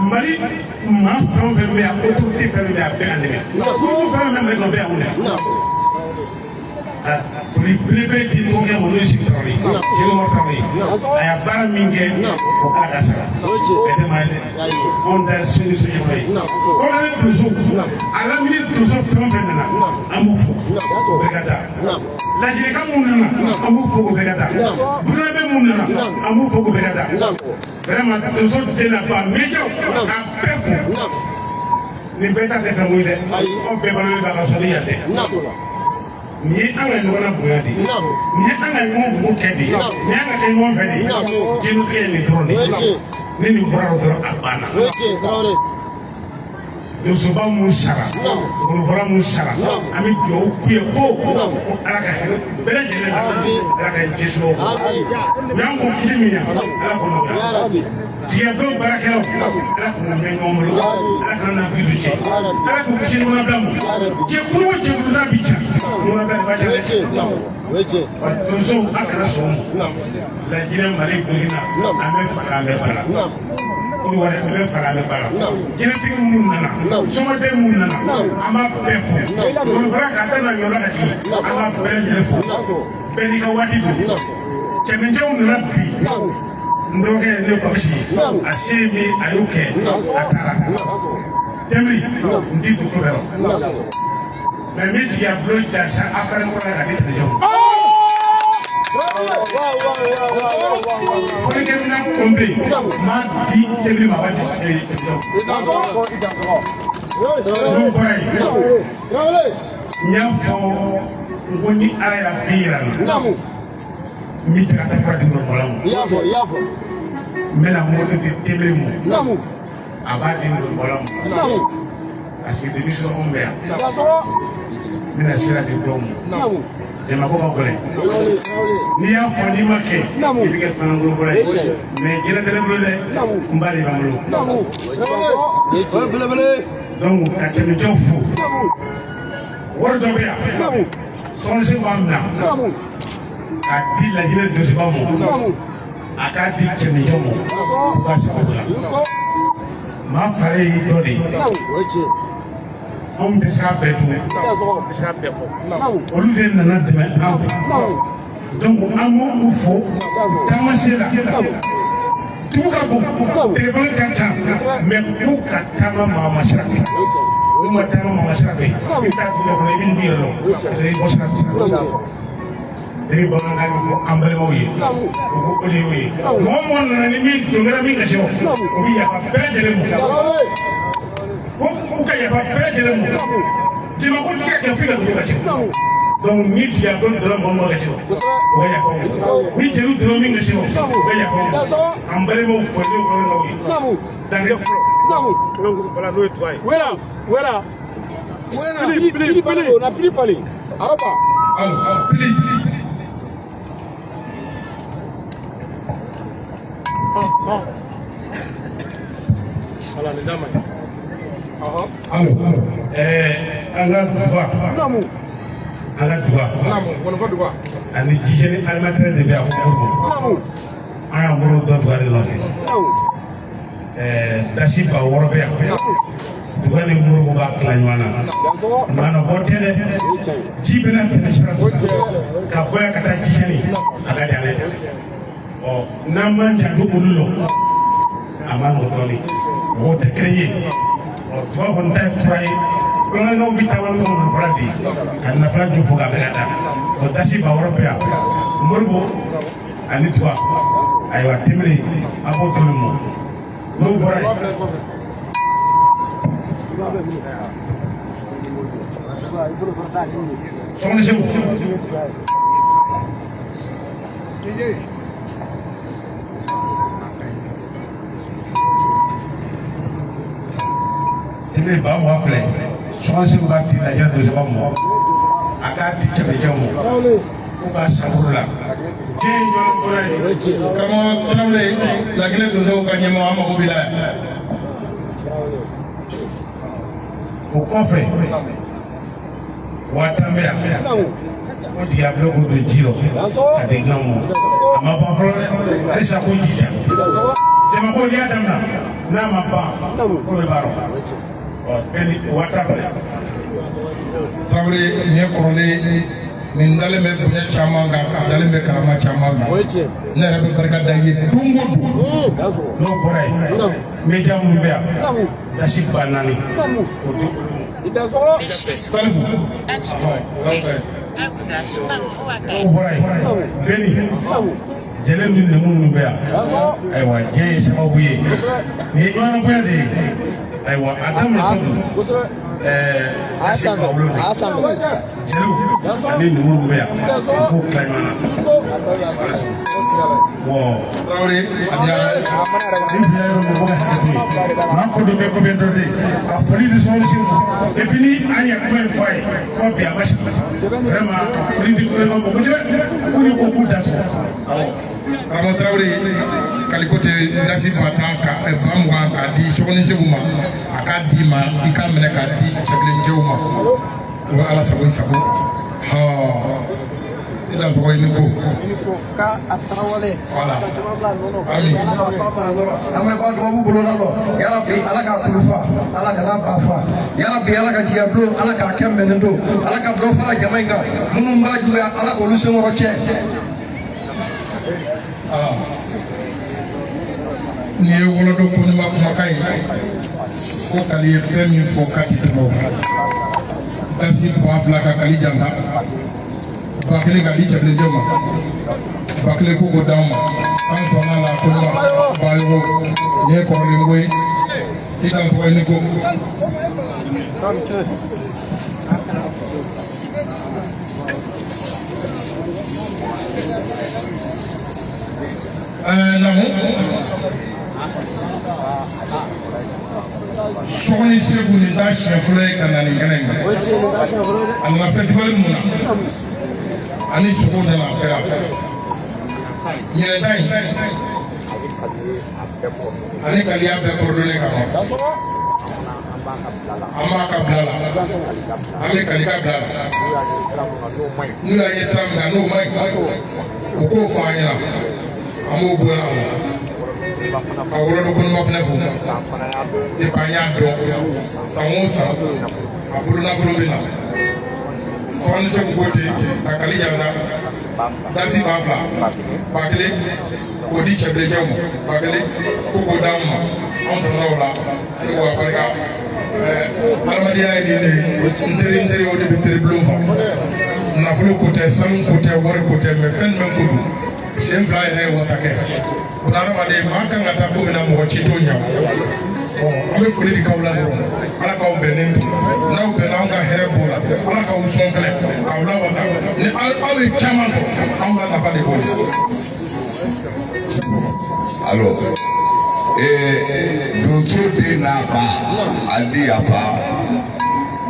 Mali maa fɛn o fɛn bɛ yan, autorité fɛn fɛn bɛ yan, a bɛɛ y'an dɛmɛ. Groupe fɛn fɛn bɛ Mali kɔnɔ, bɛɛ y'anw dɛmɛ. Ka foli belebele di dɔgɔkɛ ma, n'o ye Seku Tarawele ye, Seku Umaru Tarawele. A y'a baara min kɛ, o ala k'a sara. Bɛɛ tɛ maa ye dɛ. Anw ta ye so ni so ɲɛfɔ ye. Kɔkɔni donso, a lamini donso fɛn o fɛn nana, an b'u fo k'o barika da. Lajɛlikan minnu nana, an b'u fo k'o barika da. Burkinabɛ minnu nana, an b'u fo k'o barika da. Vraiment, donso den na ba médiaw k'a bɛɛ fo. Nin bɛɛ ta tɛ fɛn ko ye dɛ. Aw bɛɛ balolen b'a ka sɔrɔ ni yan tɛ. Nin ye an ka ɲɔgɔn na bonya de ye, nin ye an ka ɲɔgɔn fo kɛ de ye, nin ye an ka kɛ ɲɔgɔn fɛ de ye. Diɲɛlatigɛ ye nin dɔrɔn de ye. Ni nin bɔra la dɔrɔn, a banna. Donsoba mun sara, ngɔnifɔla mun sara, an bɛ dugawu k'u ye ko ala ka hɛrɛ bɛɛ lajɛlen la, ala ka jɛsɔrɔ kɔ. U y'an ko kili min yan, ala k'o nɔgɔya. Jigiya baarakɛlaw, ala k'u mɛn ɲɔgɔn bolo, ala kana nafigi don cɛ, ala k'u kisi ɲɔgɔnnabila ma. Jɛkulu o jɛkulu n'a bi ca, ɲɔgɔnnabila de b'a ca dɛ. Wa donsow, a kana sɔn o ma. Lajinɛ, Mali, Burukina, an bɛ fara, an bɛ ba la. Kodiwari, an bɛ fara, an bɛ ba la. Jinɛtigi minnu nana, somaden minnu nana, an b'a bɛɛ fo. Ngɔnifɔla k'a daminɛ ɲɔla ka jigin, an b'a bɛɛ lajɛlen fo. Bɛɛ n'i ka waati don. Cɛmincɛw nana bi. N dɔgɔkɛ ne Babisi, a se ye min, a y'o kɛ, a taara. Tɛmiri n di dugu bɛrɛ. Mais n bɛ jigiya bulon jansa appareil kura la ka di télévision ma. Fɔlikɛminɛn complet n b'a di tebili ma, a b'a di télévision ma. N'o bɔra yen, n y'a fɔ n ko ni Ala y'a bi yira n na, n bɛ jakarta kura di Ngɔnibɔla ma. N bɛna moto di tebili ma, a b'a di Ngɔnibɔla ma. Parce que depuis anw bɛ yan, n bɛna sira di dɔw ma. Jamako ka gɛlɛn, n'i y'a fɔ n'i ma kɛ, i bɛ kɛ kumalankolon fɔlɔ ye. Mais jinɛ tɛ ne bolo dɛ, n ba de b'an bolo. Donc ka cɛmisɛnw fo, wari dɔ bɛ yan, sɔɔnisen b'a minɛ k'a di Lajinɛ dosiba ma, a k'a di cɛmisɛnw ma u ka sababu la. Maa fari y'i dɔ de ye, anw tɛ se k'a bɛɛ dun, tɛ se k'a bɛɛ fɔ. Olu de nana dɛmɛ an fɛ, donc an b'u fo taamase la. Tugu ka bon, telefɔni ka ca, mais k'u ka taama maa ma sira fɛ. N'u ma taama maa ma sira fɛ, i bɛ taa dugu dɔ kɔnɔ, i bɛ nugu yɛrɛ dɔn, parce que i bɔ sira fɛ. Ne bɛ bamanankan min fɔ an balimaw ye, u ko o de y'o ye. Mɔgɔ mɔgɔ nana ni min don kɛra min gasi, o bɛ yafa bɛɛ lajɛlen ma, ko u ka yafa bɛɛ lajɛlen ma. Jama ko tɛ se ka kɛ f'i ka dugu gasi. Donc ni jigiya dɔ donna mɔgɔ mɔgɔ gasi, o ka yafa o ma. Ni jeliw donna min gasi, o ka yafa o ma. An balimaw folilenw kɔnɔnaw ye dange fɔlɔ, n ka bala n'o ye tuba ye. Wera, wera. Pili, pili, pili. On a pili fali. Araba. Alo, pili. Ala ni dama. Alo, an ka duba. An ka duba. Ani jijɛni animateur de bɛ yan ko an y'an bolo dɔ duba de nɔfɛ. Dasi 6000 bɛ yan. Duba ni Moribo b'a tila ɲɔgɔn na. Manabɔ tɛ dɛ. Ji bɛna tɛmɛ sira fɛ ka bɔ yan ka taa jijɛni, a ka jan dɛ. Ɔ n'an m'an janto olu la, a ma nɔgɔn dɔɔnin. Mɔgɔw tɛ kelen ye. Ɔ tubabu kɔni ta ye kura ye. Bamanankaw bɛ taama n'u ka bolofara de ye ka nafala ju fo k'a bɛɛ ka taa. Ɔ dasi 6000 bɛ yan. Moribo ani tuba, ayiwa tɛmɛnen a b'o d'olu ma. N'o bɔra yen. Sɔgɔni Segu. Tɛmɛnen 20,000 filɛ. Sɔgɔni Segu b'a di Lajinɛ dosaba ma. A k'a di cɛbɛjɛw ma. K'u ka saburu la. Diɲɛ ye ɲɔgɔn fɔlɔ ye. Karamɔgɔ Tarawele, Laginɛ donsow ka ɲɛmɔgɔ, an mago b'i la yan. O kɔfɛ, 50,000 bɛ yan. Ko jigiya bulon k'o don ji rɔ ka di dilan ma. A ma ban fɔlɔ dɛ, halisa k'o jija. Jamako n'i y'a daminɛ n'a ma ban, ko bɛ ban rɔ. Ɔ bɛɛ ni 50,000 filɛ. Tarawele, nin ye kɔrɔlen, nin dalen bɛ bonya caman kan, a dalen bɛ karama caman kan. Ne yɛrɛ bɛ barika da i ye don o don. N'o bɔra yen, media minnu bɛ yan, dasi 4000 o di olu ma. Salifu. N'o bɔra yen, Beni jɛlen ni nemu minnu bɛ yan, ayiwa diɲɛ ye sababu ye, nin ye ɲɔgɔnna bonya de ye. Ayiwa a daminɛtɔ don dasi 7000, jeliw ani numu minnu bɛ yan, u k'u tila ɲɔgɔn na. Wɔ Tarawele, a diyara n ye. Ni fila yɔrɔ mɔgɔ ka hakɛ to yen, maa ko dɔ bɛ ko bɛ dɔ de ka foli di sɔgɔli segu ma. Et puis ni an ye kuma in fɔ a ye fɔ bi, a ma sigi vraiment ka foli di kulonkɛ ma kosɛbɛ, k'u ni ko k'u da sɔrɔ. Karamɔgɔ Tarawele, kaliko tɛ dasi 10,000 ka 20,000 k'a di Sɔgɔni Segu ma, a k'a d'i ma, i k'a minɛ k'a di cɛbilencɛw ma. O bɛ Ala sago i sago. Hɔn, i da sɔgɔ i ni ko. Voilà. Ami. An bɛ ba dubabu bolo la dɔ, yarabi Ala k'a kulu fa, Ala kana ba fa, yarabi Ala ka jigiya bulon, Ala k'a kɛ mɛnen don, Ala ka dɔ fara jama in kan, minnu b'a juguya, Ala k'olu senkɔrɔ cɛ. Nin ye wolodon ko ɲuman kumakan ye, ko kali ye fɛn min fɔ k'a ti tɛmɛ o kan. Dasi 2000 ka Kali Janta, 1000 ka di cɛbilencɛw ma, 1000 ko k'o d'anw ma. An sɔnna a la ko ɲuman. Bayogo, nin ye kɔrɔlen ko ye, i ka sɔgɔ i ni ko. Namu Sɔgɔni Segu, nin t'a siɲɛ fɔlɔ ye ka na nin kɛnɛ in kan. A nana festival mun na, ani sogow nana, a kɛra ɲinɛ ta in ani kaliya bɛɛ coordonné ka ban. An b'a ka bila la, an bɛ Kali ka bila la. N'u y'a ye sira min kan n'o ma ɲi, u k'o fɔ an ɲɛna, an b'o bonya a la. Ka Wɔlɔdo Kɔnɔma fana fo, depuis an y'a dɔn, san o san a bolonafolo bɛ na. Tɔgɔni Segu ko ten ka Kali Janta dasi 2000, 1000 k'o di cɛbilencɛw ma, 1000 ko k'o d'an ma, anw sɔnna o la. Segu a barika. Adamadenya ye nin de ye, n teri, n teri, o de bɛ teri bulon fa. Nafolo ko tɛ, sanu ko tɛ, wari ko tɛ, mɛ fɛn jumɛn ko don? Sen fila yɛrɛ ye wasa kɛ. O la hadamaden maa kan ka taa ko min na, mɔgɔ ci t'o ɲɛ. Ɔ, an bɛ foli di k'aw la dɔrɔn. Ala k'aw bɛnnen to, n'aw bɛnna, anw ka hɛrɛ b'o la. Ala k'aw sɔn fɛnɛ k'aw lawasa. Ni aw ye caman sɔrɔ, anw ka nafa de b'o la. Alors, donso den n'a ba, a di yafa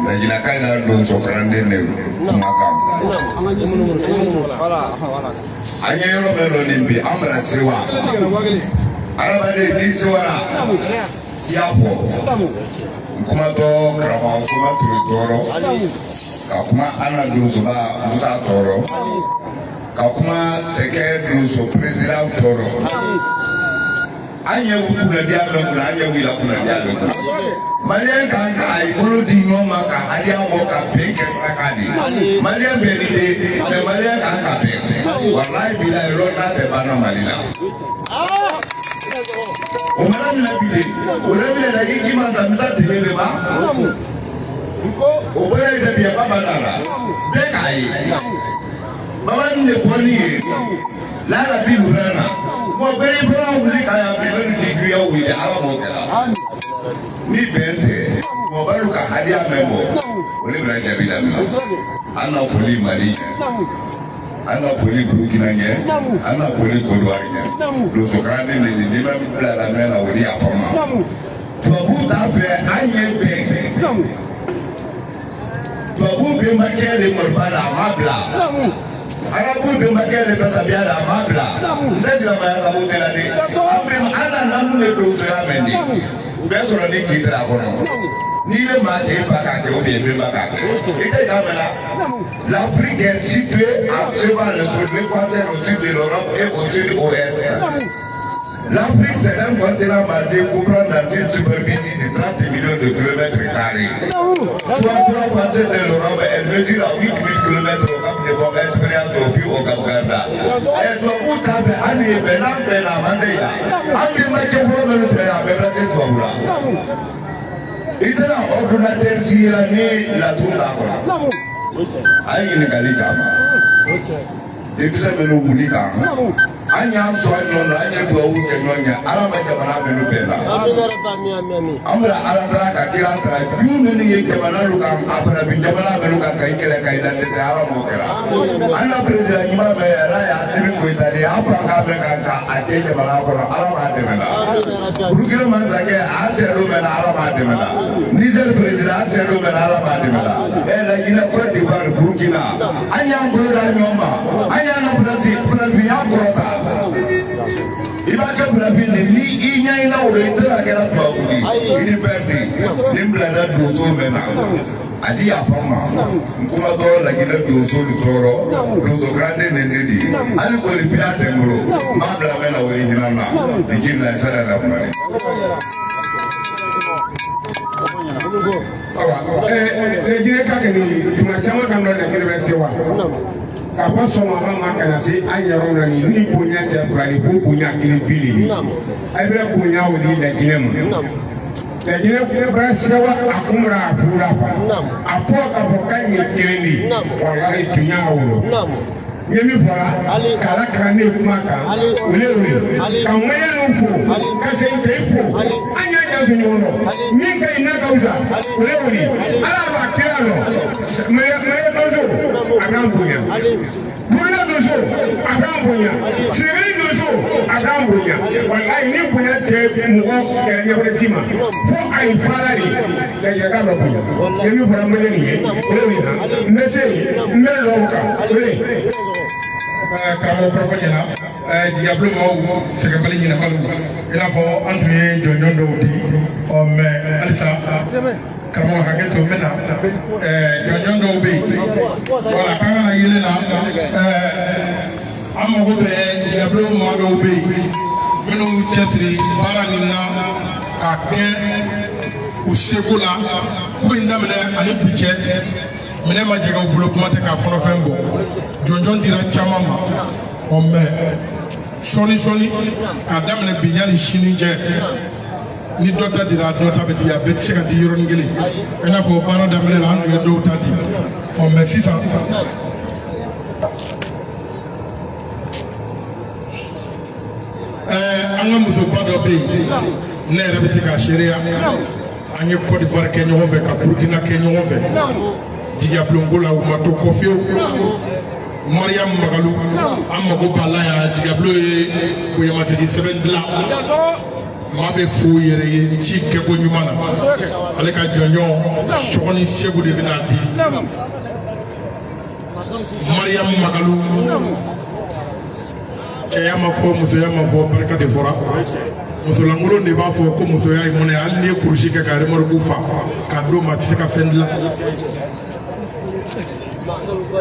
Lajinaka in na, donso kalanden de kuma kan. An ye yɔrɔ min nɔ nin bi, an bɛna sewa. Adamaden, n'i sewara, i y'a fɔ n kumatɔ karamɔgɔ Soma Ture tɔɔrɔ, ka kuma an na donsoba Musa tɔɔrɔ, ka kuma Sɛkɛ donso président tɔɔrɔ. An ye kunnadiya bɛ kunna, an ye wula kunnadiya bɛ kunna. Maliyɛn kan ka a bolo di ɲɔgɔn ma ka hadiya bɔ ka bɛn kɛ saraka de ye. Maliyɛn bɛ nin de, mɛ maliyɛn kan ka bɛn. Walayi bilayi, lɔnna tɛ banna Mali la. O mana minɛ bi de, o de minɛ na i ma ta n bɛ taa tele de ma. O bɔra yen de bi, a ba nana bɛɛ k'a ye. Baba nin de bɔ ni ye lala bi wula na mɔ bɛɛ y'i fana wuli ka yan bi n'olu ti juguya wuli. Ala m'o kɛra ni bɛn tɛ. Mɔgɔbalu ka hadiya mɛn bɔ, o de bɛna jaabi daminɛ. An na foli Mali ɲɛ, an na foli Burukina ɲɛ, an na foli Kodowari ɲɛ. Donsokalanden de nin, n'i ma bila la mɛn na, o de y'a fɔ ma. Tubabuw t'a fɛ an ye bɛn. Tubabu bɛnbakɛ de marifa la, a ma bila. Arabu bɛnbakɛ de kasabiya la, a ma bila. N tɛ silamɛya sabu tɛ la de. An bɛ an na namu de donsoya mɛn de. U bɛ sɔrɔ ni k'i tɛrɛ a kɔnɔ. N'i bɛ maa kɛ, e fa k'a kɛ, ou bien bɛnba k'a kɛ. I tɛ da mɛn la. L'Afrique est située actuellement sur l'équateur, au sud de l'Europe et au sud-ouest. L'Afrique, c'est un continent basé couvrant dans une superficie de 30 millions de kilomètres carrés. Soit trois fois celle de l'Europe, elle mesure à 8 000 kilomètres au Cap de Bonne Espérance au Fiou au Cap Garda. Et toi, où t'as fait Annie, Benan, Bena, Mandela, Annie, Mathieu, Flo, Flo, Flo, Flo, Flo, I tɛna ordinateur si la ni laturu t'a kɔnɔ. A ye ɲininkali k'a ma. Denmisɛn minnu wuli kan, an y'an sɔn ɲɔgɔn na, an ye dugawu kɛ ɲɔgɔn ye. Ala ma jamana minnu bɛn na, an bɛna Ala tara ka kira tara ju minnu ye jamana lu kan, a farafin jamana minnu kan, ka i kɛlɛ ka i ladɛsɛ, Ala m'o kɛra. An ka président ɲuman bɛ Ala ye Asimi Goyita de ye. An fa k'a bɛ kan ka a kɛ jamana kɔnɔ, Ala m'a dɛmɛ la. Burukina masakɛ a sɛ don bɛ na, Ala m'a dɛmɛ la. Niger président a sɛ don bɛ na, Ala m'a dɛmɛ la. Ɛ, Laginɛ, Côte d'Ivoire, Burukina, an y'an bolo da ɲɔgɔn ma, an y'an ka farafinya kɔrɔta. I b'a kɛ farafin de, ni i ɲɛɲinna o la, i tɛna kɛra tubabu de i ni bɛɛ de. Nin bilala donso bɛ na, a di yafa ma. N kuma dɔ Laginɛ donso de tɔɔrɔ, donso kalanden de ne de ye. Hali kɔni fiya tɛ n bolo, n b'a bila mɛn na, o ye hinɛ na nin ji bila sara la kuma de. Awa, Lajinɛ ka kɛ nin tuma caman kan dɔ Lajinɛ bɛ se wa k'a fɔ sɔgɔma ma ka na se an yɛrɛ la nin ni bonya tɛ fila ni fo bonya kelen bi de ye. A bɛ bonya o di Lajinɛ ma. Laginɛ bara sɛwa a kunbara a fura a ko k'a fɔ k'a ye kelen de ye walahi tun y'a wolo n ye min fɔra k'ala kalan ne kuma kan o le y'o ye ka ŋɛɲɛ fo ka segin k'e fo an y'a janto ɲɔgɔn nɔ min ka ɲi n'a ka fisa o le y'o ye ala b'a kira nɔ mɛrɛ donso a k'an bonya burukina donso a k'an bonya sɛnɛgali donso a k'an bonya walayi ni bonya tɛ mɔgɔ kɛrɛ ɲɛfɔli si ma fo a ye fara de lajɛka bɛ bonya ni min fɔra mɛlɛ nin ye o de bɛ na n bɛ se yen n bɛ lɔ o kan o de. Karamɔgɔ kɔrɔfɔ ɲɛna jigiyabulon maaw sɛgɛnbali ɲinɛbaliw i n'a fɔ an tun ye jɔnjɔn dɔw di ɔ mɛ halisa karamɔgɔ hakɛ to n bɛ na jɔnjɔn dɔw bɛ yen wala k'an kana yelen na an mago bɛ jigiyabulon maa dɔw bɛ yen minnu cɛsiri baara nin na k'a kɛ u seko la ko in daminɛ ani bi cɛ minɛn ma jɛgɛ u bolo kuma tɛ k'a kɔnɔfɛn bɔ jɔnjɔn dira caman ma ɔ mɛ sɔɔni sɔɔni k'a daminɛ bi yanni sini cɛ ni dɔ ta dira dɔ ta bɛ di a bɛɛ tɛ se ka di yɔrɔnin kelen i n'a fɔ baara daminɛ la an tun ye dɔw ta di ɔ mɛ sisan an ka musoba dɔ bɛ yen ne yɛrɛ bɛ se k'a seereya an ye Côte d'Ivoire kɛ ɲɔgɔn fɛ ka Burkina kɛ ɲɔgɔn fɛ jigiyabulonko la u ma to kɔ fiyewu Mariam Magalu an mago b'a la yan jigiyabulon ye bonyamasegin sɛbɛn dilan maa bɛ fo yɛrɛ ye ci kɛko ɲuman na ale ka jɔnjɔn sɔgɔni segu de bɛna di Mariam Magalu cɛya ma fɔ musoya ma fɔ barika de fɔra musolankolon de b'a fɔ ko musoya ye mɔnɛ hali n'i ye kurusi kɛ ka remorque fa k'a d'o ma a tɛ se ka fɛn dilan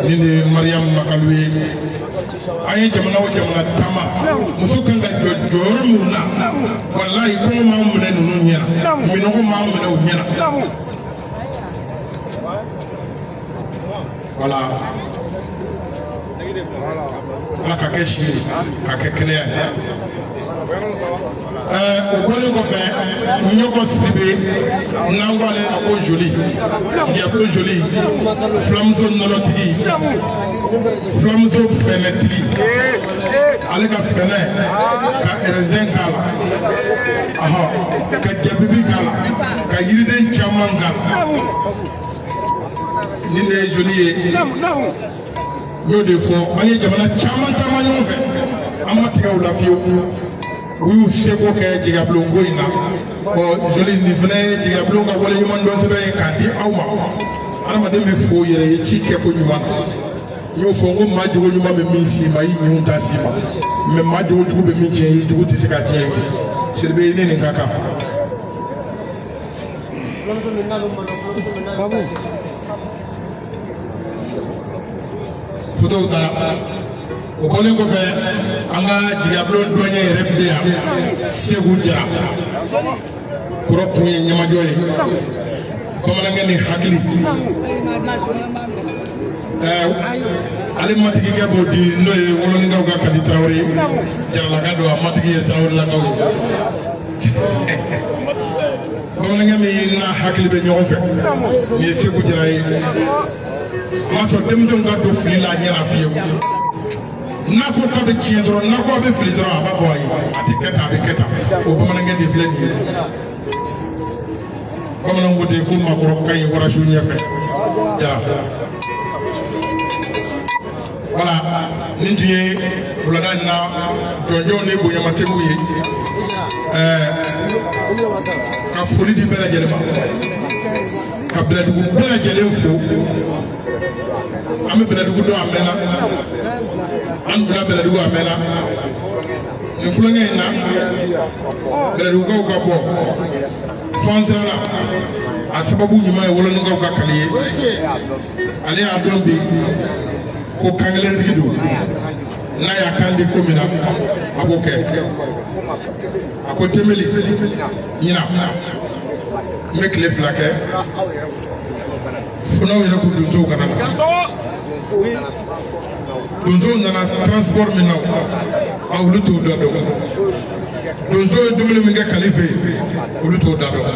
nin de ye Mariam Magalu ye an ye jamana o jamana taama muso kan ka jɔ jɔyɔrɔ min na walayi kɔngɔ m'an minɛ ninnu ɲɛna minɔgɔ m'an minɛ u ɲɛna wala ala ka kɛ si ye ka kɛ kɛnɛya ye o bɔlen kɔfɛ ɲɔgɔ sidibe n'an ko ale ma ko joli tigɛbolo joli filamuso nɔnɔtigi filamuso fɛnɛtigi ale ka fɛnɛ ka ɛrɛzɛn k'a la ahɔ ka jabibi k'a la ka yiriden caman k'a la nin de ye joli ye n y'o de fɔ an ye jamana caman taama ɲɔgɔn fɛ an ma tigɛ u la fiyewu u y'u seko kɛ jigiyabulonko in na ɔ joli nin fana ye jigiyabulon ka waleɲuman dɔn sɛbɛn ye k'a di aw ma adamaden bɛ fo yɛrɛ ye ci kɛko ɲuman na n y'o fɔ n ko maa jogo ɲuman bɛ min s'i ma i ɲinw t'a s'i ma mɛ maa jogo jugu bɛ min tiɲɛ i jugu tɛ se k'a tiɲɛ Sidibe i ni nin ka kan. Fotow ta o bɔlen kɔfɛ an ka jigiyabulon dɔɲɛ yɛrɛ bɛ yan Segu Jara kɔrɔ kun ye ɲɛmajɔ ye bamanankɛ ni hakili ale matigikɛ b'o di n'o ye wolonikaw ka Kadi Tarawele ye Jaralaka don a matigi ye Tarawelelakaw ye bamanankɛ min n'a hakili bɛ ɲɔgɔn fɛ nin ye Segu Jara ye a ma sɔn denmisɛnw ka don fili la a ɲɛ na fiyewu n'a ko k'a bɛ tiɲɛ dɔrɔn n'a ko a bɛ fili dɔrɔn a b'a fɔ ayi a tɛ kɛ tan a bɛ kɛ tan o bamanankɛ de filɛ nin ye bamananw ko ten ko maakɔrɔ ka ɲi warasu ɲɛfɛ Jara wala nin tun ye wulada in na jɔnjɔnw ni bonyamasegin ye ka foli di bɛɛ lajɛlen ma ka bɛlɛdugu bɛɛ lajɛlen fo an bɛ bɛlɛdugu dɔn a mɛnna an donna bɛlɛdugu a mɛnna nin kulonkɛ in na bɛlɛdugukaw ka bɔ f'an siranna a sababu ɲuman ye wolonikaw ka kali ye ale y'a dɔn bi ko kankelentigi don n'a y'a kan di ko min na a b'o kɛ a ko tembeli ɲina n bɛ tile 2 kɛ fo n'aw yɛrɛ ko donsow kana na donsow nana transport min na a olu t'o dɔn dɔn. Donso ye dumuni min kɛ Kali fɛ yen, olu t'o da dɔn.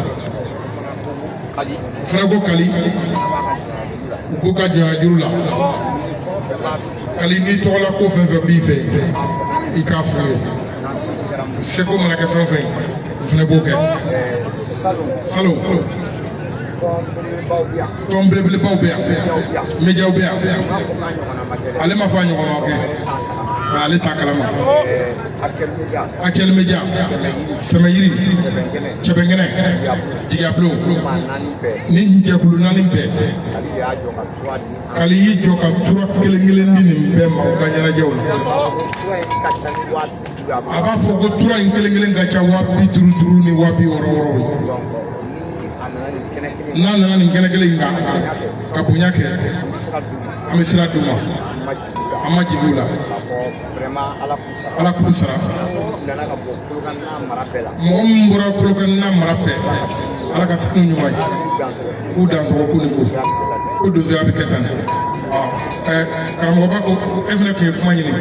U fana ko Kali, u k'u ka jɔnya juru la. Kali, n'i tɔgɔla ko fɛn fɛn b'i fɛ, i k'a f'u ye. Seko mana kɛ fɛn o fɛn ye, u fana b'o kɛ. Salon, tɔn belebelebaw bɛ yan, médiaw bɛ yan. Ale ma fɔ a ɲɔgɔn ma kɛ, nka ale t'a kalama. Actuel Media, Sɛmɛyiri, Cɛbɛnkɛnɛ, Jigiyabulon, ni jɛkulu naani bɛɛ, Kali y'i jɔ ka tura kelen kelen di nin bɛɛ ma u ka ɲɛnajɛw la. A b'a fɔ ko tura in kelen kelen ka ca 55 000 ni 60 000 ye. N'a nana nin kɛnɛ kelen in kan ka bonya kɛ, an bɛ sira d'u ma, an ma jigin u la. Ala k'u sara. Mɔgɔ min bɔra Kolokani n'a mara bɛɛ, Ala ka sini ɲuman ye, k'u dansɔgɔ, k'u ni ko ko donsoya bɛ kɛ tan de. Karamɔgɔba ko e fana tun ye kuma ɲini,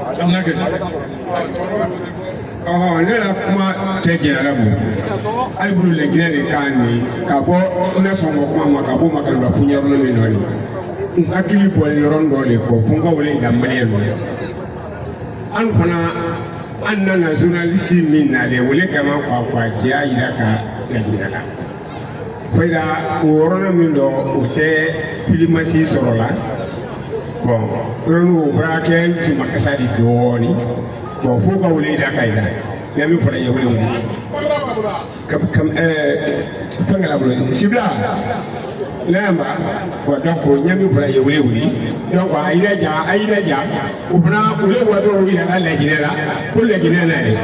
a bɛna kɛ. Ɔhɔ, ne la kuma tɛ jɛnɛ bolo hali bolo lɛginɛ de kan nin ka bɔ ne sɔn ko kuma ma ka bɔ Makalaba puɲɛrɔ min nɔ de n hakili bɔlen yɔrɔnin dɔ de kɔ fo n ka wele da maliyɛn nɔ. An fana an nana journaliste min nalen wele kama ka jɛya yira ka lajinɛ la fayida o yɔrɔnin min dɔ o tɛ filimasi sɔrɔ la. Bon, yɔrɔnin o bɔra kɛ jumakasa de dɔɔnin. Bon, fo ka wele da ka yira ne min fana ye wele wele kam kam fɛn kɛra bolo sibila ne y'a ma. Bon, donc ɲɛ min fana ye wele wele, donc a yira ja, a yira ja, o fana o ye waati o yira la lajinɛ la ko lajinɛ na ye.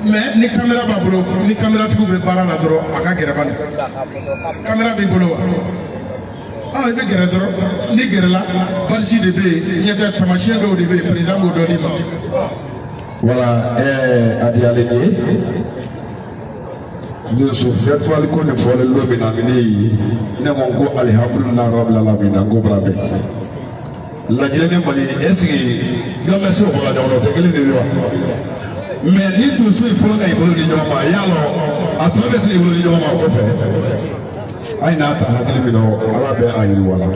Mais ni caméra b'a bolo, ni caméra tigiw bɛ baara la dɔrɔn, a ka gɛrɛ bani. Caméra b'i bolo wa? Ah, i bɛ gɛrɛ dɔrɔn. N'i gɛrɛla, valise de bɛ yen, ɲɛ tɛ tamasiyɛn dɔw de bɛ yen, président b'o dɔ d'i ma. Voilà, a diyalen n ye. Donso fiyɛtufali ko nin fɔlen don min na, ne ye ne ko n ko alihamudulila rabil alamina, n ko bara bɛn Lajinɛ ni Mali. Est ce que dɔ bɛ se o bɔra ɲɔgɔn na? O tɛ kelen de ye wa? Mais ni donso ye fɔlɔ ka i bolo di ɲɔgɔn ma, y'a lɔn a tɔ bɛ se k'i bolo di ɲɔgɔn ma o kɔfɛ. A ye n'a ta hakili min na, Ala bɛ a yiriwa la.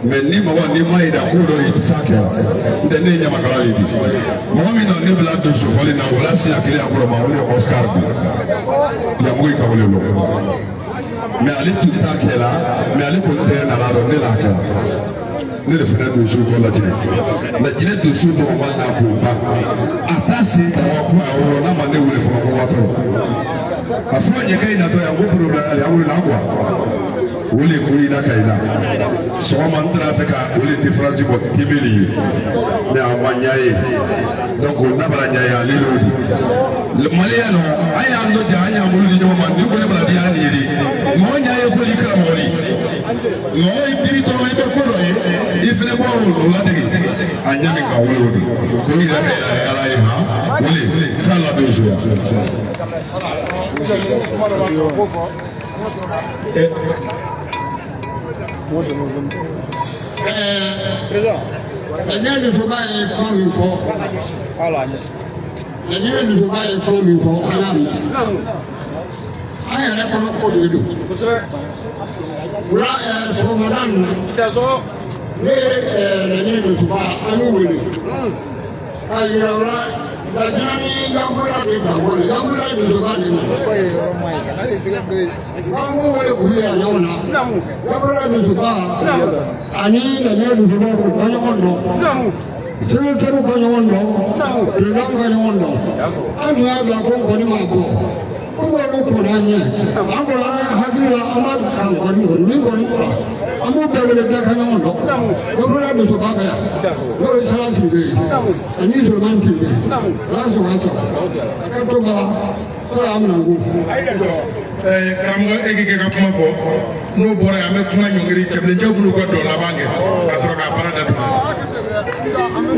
Mais ni mɔgɔ n'i ma yira ko dɔ i tɛ s'a kɛ la. N tɛ ne ye ɲamakala de di mɔgɔ min na, ne bila donso fɔli na, o la siɲɛ kelen a kɔrɔ ma, o de ye Oscar di yamugu ka wele lɔ. Mais ale tun t'a kɛ la, mais ale ko tɛ nana dɔn ne l'a kɛ la. Ne de fana donso kɔ Lajinɛ, Lajinɛ donso dɔw ma na k'o ban, a t'a sen ka wa kuma o n'a ma ne wele fɔlɔ ko watɔ a fɔ ɲɛkɛ in natɔ yan ko problème ale a wulila quoi. O le ko i la ka i la sɔgɔma, n taara fɛ ka o le différence bɔ tebeli ye, mais a ma ɲa ye. Donc n'a bara ɲa ye, ale y'o di maliyɛn nɔ. An y'an dɔ ja, an y'an bolo di ɲɔgɔn ma. Ni ko ne bara di an ye de, mɔgɔ ɲa ye ko ni karamɔgɔ di mɔgɔ ye biri tɔrɔ, i bɛ ko dɔ ye, i fɛnɛ b'o ladege a ɲa min ka wele o de ko i yɛrɛ ka Ala ye han wele sa la donsoya. Lajinɛ donsoba ye kuma min fɔ, Lajinɛ donsoba ye kuma min fɔ, an y'a mɛn. An yɛrɛ kɔnɔ ko de don. Wula sɔgɔmada nin na, ne ye Lajinɛ donsoba, an y'u wele k'a yira u la Lajinɛ ni Yanfoyila de danbɔ de, Yanfoyila donsoba de nana. An b'u wele k'u yira ɲɔgɔn na. Yanfoyila donsoba ani Lajinɛ donsoba k'u ka ɲɔgɔn dɔn. Secrétaire ka ɲɔgɔn dɔn, président ka ɲɔgɔn dɔn. An tun y'a bila ko nkɔni ma bɔ. Ko olu kɔnna an ɲɛ. An kɔni an hakili la, an b'a kalan nkɔni kɔni min kɔni bɔra. An b'u bɛɛ wele, bɛɛ ka ɲɔgɔn dɔn. Yanfoyila donsoba bɛ yan. N'o ye Sala Sidibe ye. Ani Solomani Sidibe. Ala sɔrɔ a sɔrɔ. A ka to bara. Sɔrɔ an bɛna ko. Karamɔgɔ, e k'i kɛ ka kuma fɔ. N'o bɔra yen, an bɛ kuma ɲɔngiri. Cɛbilencɛw b'u ka dɔn laban kɛ ka sɔrɔ k'a baara datugu.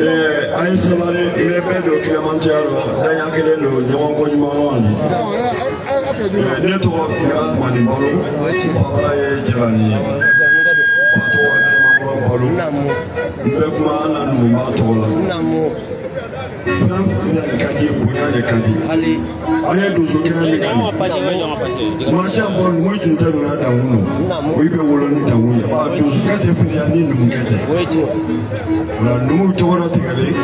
A ye sabali, n bɛ bɛɛ don kilemantiya rɔ, daɲa kelen don, ɲɔgɔn ko ɲuman wa. Ne tɔgɔ Mani Balo, fabara ye Jalani ye, fa tɔgɔ Mamura Balo. N bɛ kuma an na numuba tɔgɔ la. Fɛn fɛn ka di, bonya de ka di. An ye donso kɛnɛ min kan nin, maa si fɔ numu tun tɛ donna dankun nɔ, o bɛ wolo ni dankun ye. Ba donsokɛ tɛ firiya ni numukɛ tɛ. O la numuw tɔgɔ dɔ tigɛlen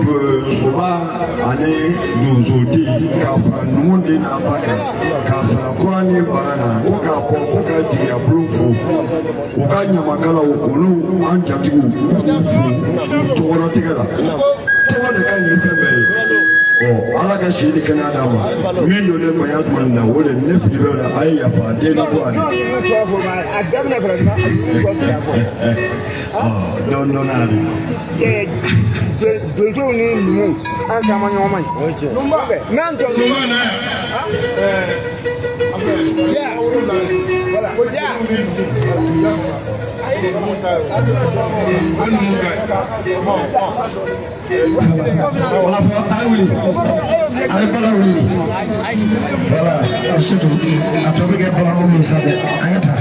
donsoba ani donsoden k'a fara numu den n'a ba kan k'a sara kura ni bara na ko k'a bɔ ko ka jigiya bulon fo u ka ɲamakalaw olu an jatigiw k'u fo tɔgɔ tigɛ la. Tɔgɔ de ka ɲi ni fɛn bɛɛ ye. Ɔ Ala ka si ni kɛnɛya d'a ma. Min don ne bonya tuma min na, o de ne fili bɛ o la, a ye yafa den ni ko ani. Dɔɔni dɔɔni a de. Donsow ni numuw an caman ɲɔgɔn ma ɲi. N'an jɔ Numba na yan. Wala fɔ a ye wuli, a ye bala wuli. Voilà, surtout a tɔ bɛ kɛ baganw min sanfɛ, an ka taa.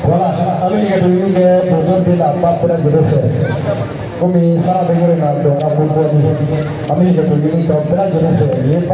Voilà, an bɛ nɛgɛjuru kɛ bozo bɛ na ba bɛɛ lajɛlen fɛ. Komi sara bɛ yɔrɔ in na, dɔn ka bɔ bɔli. An bɛ nɛgɛjuru kɛ bɛɛ lajɛlen fɛ.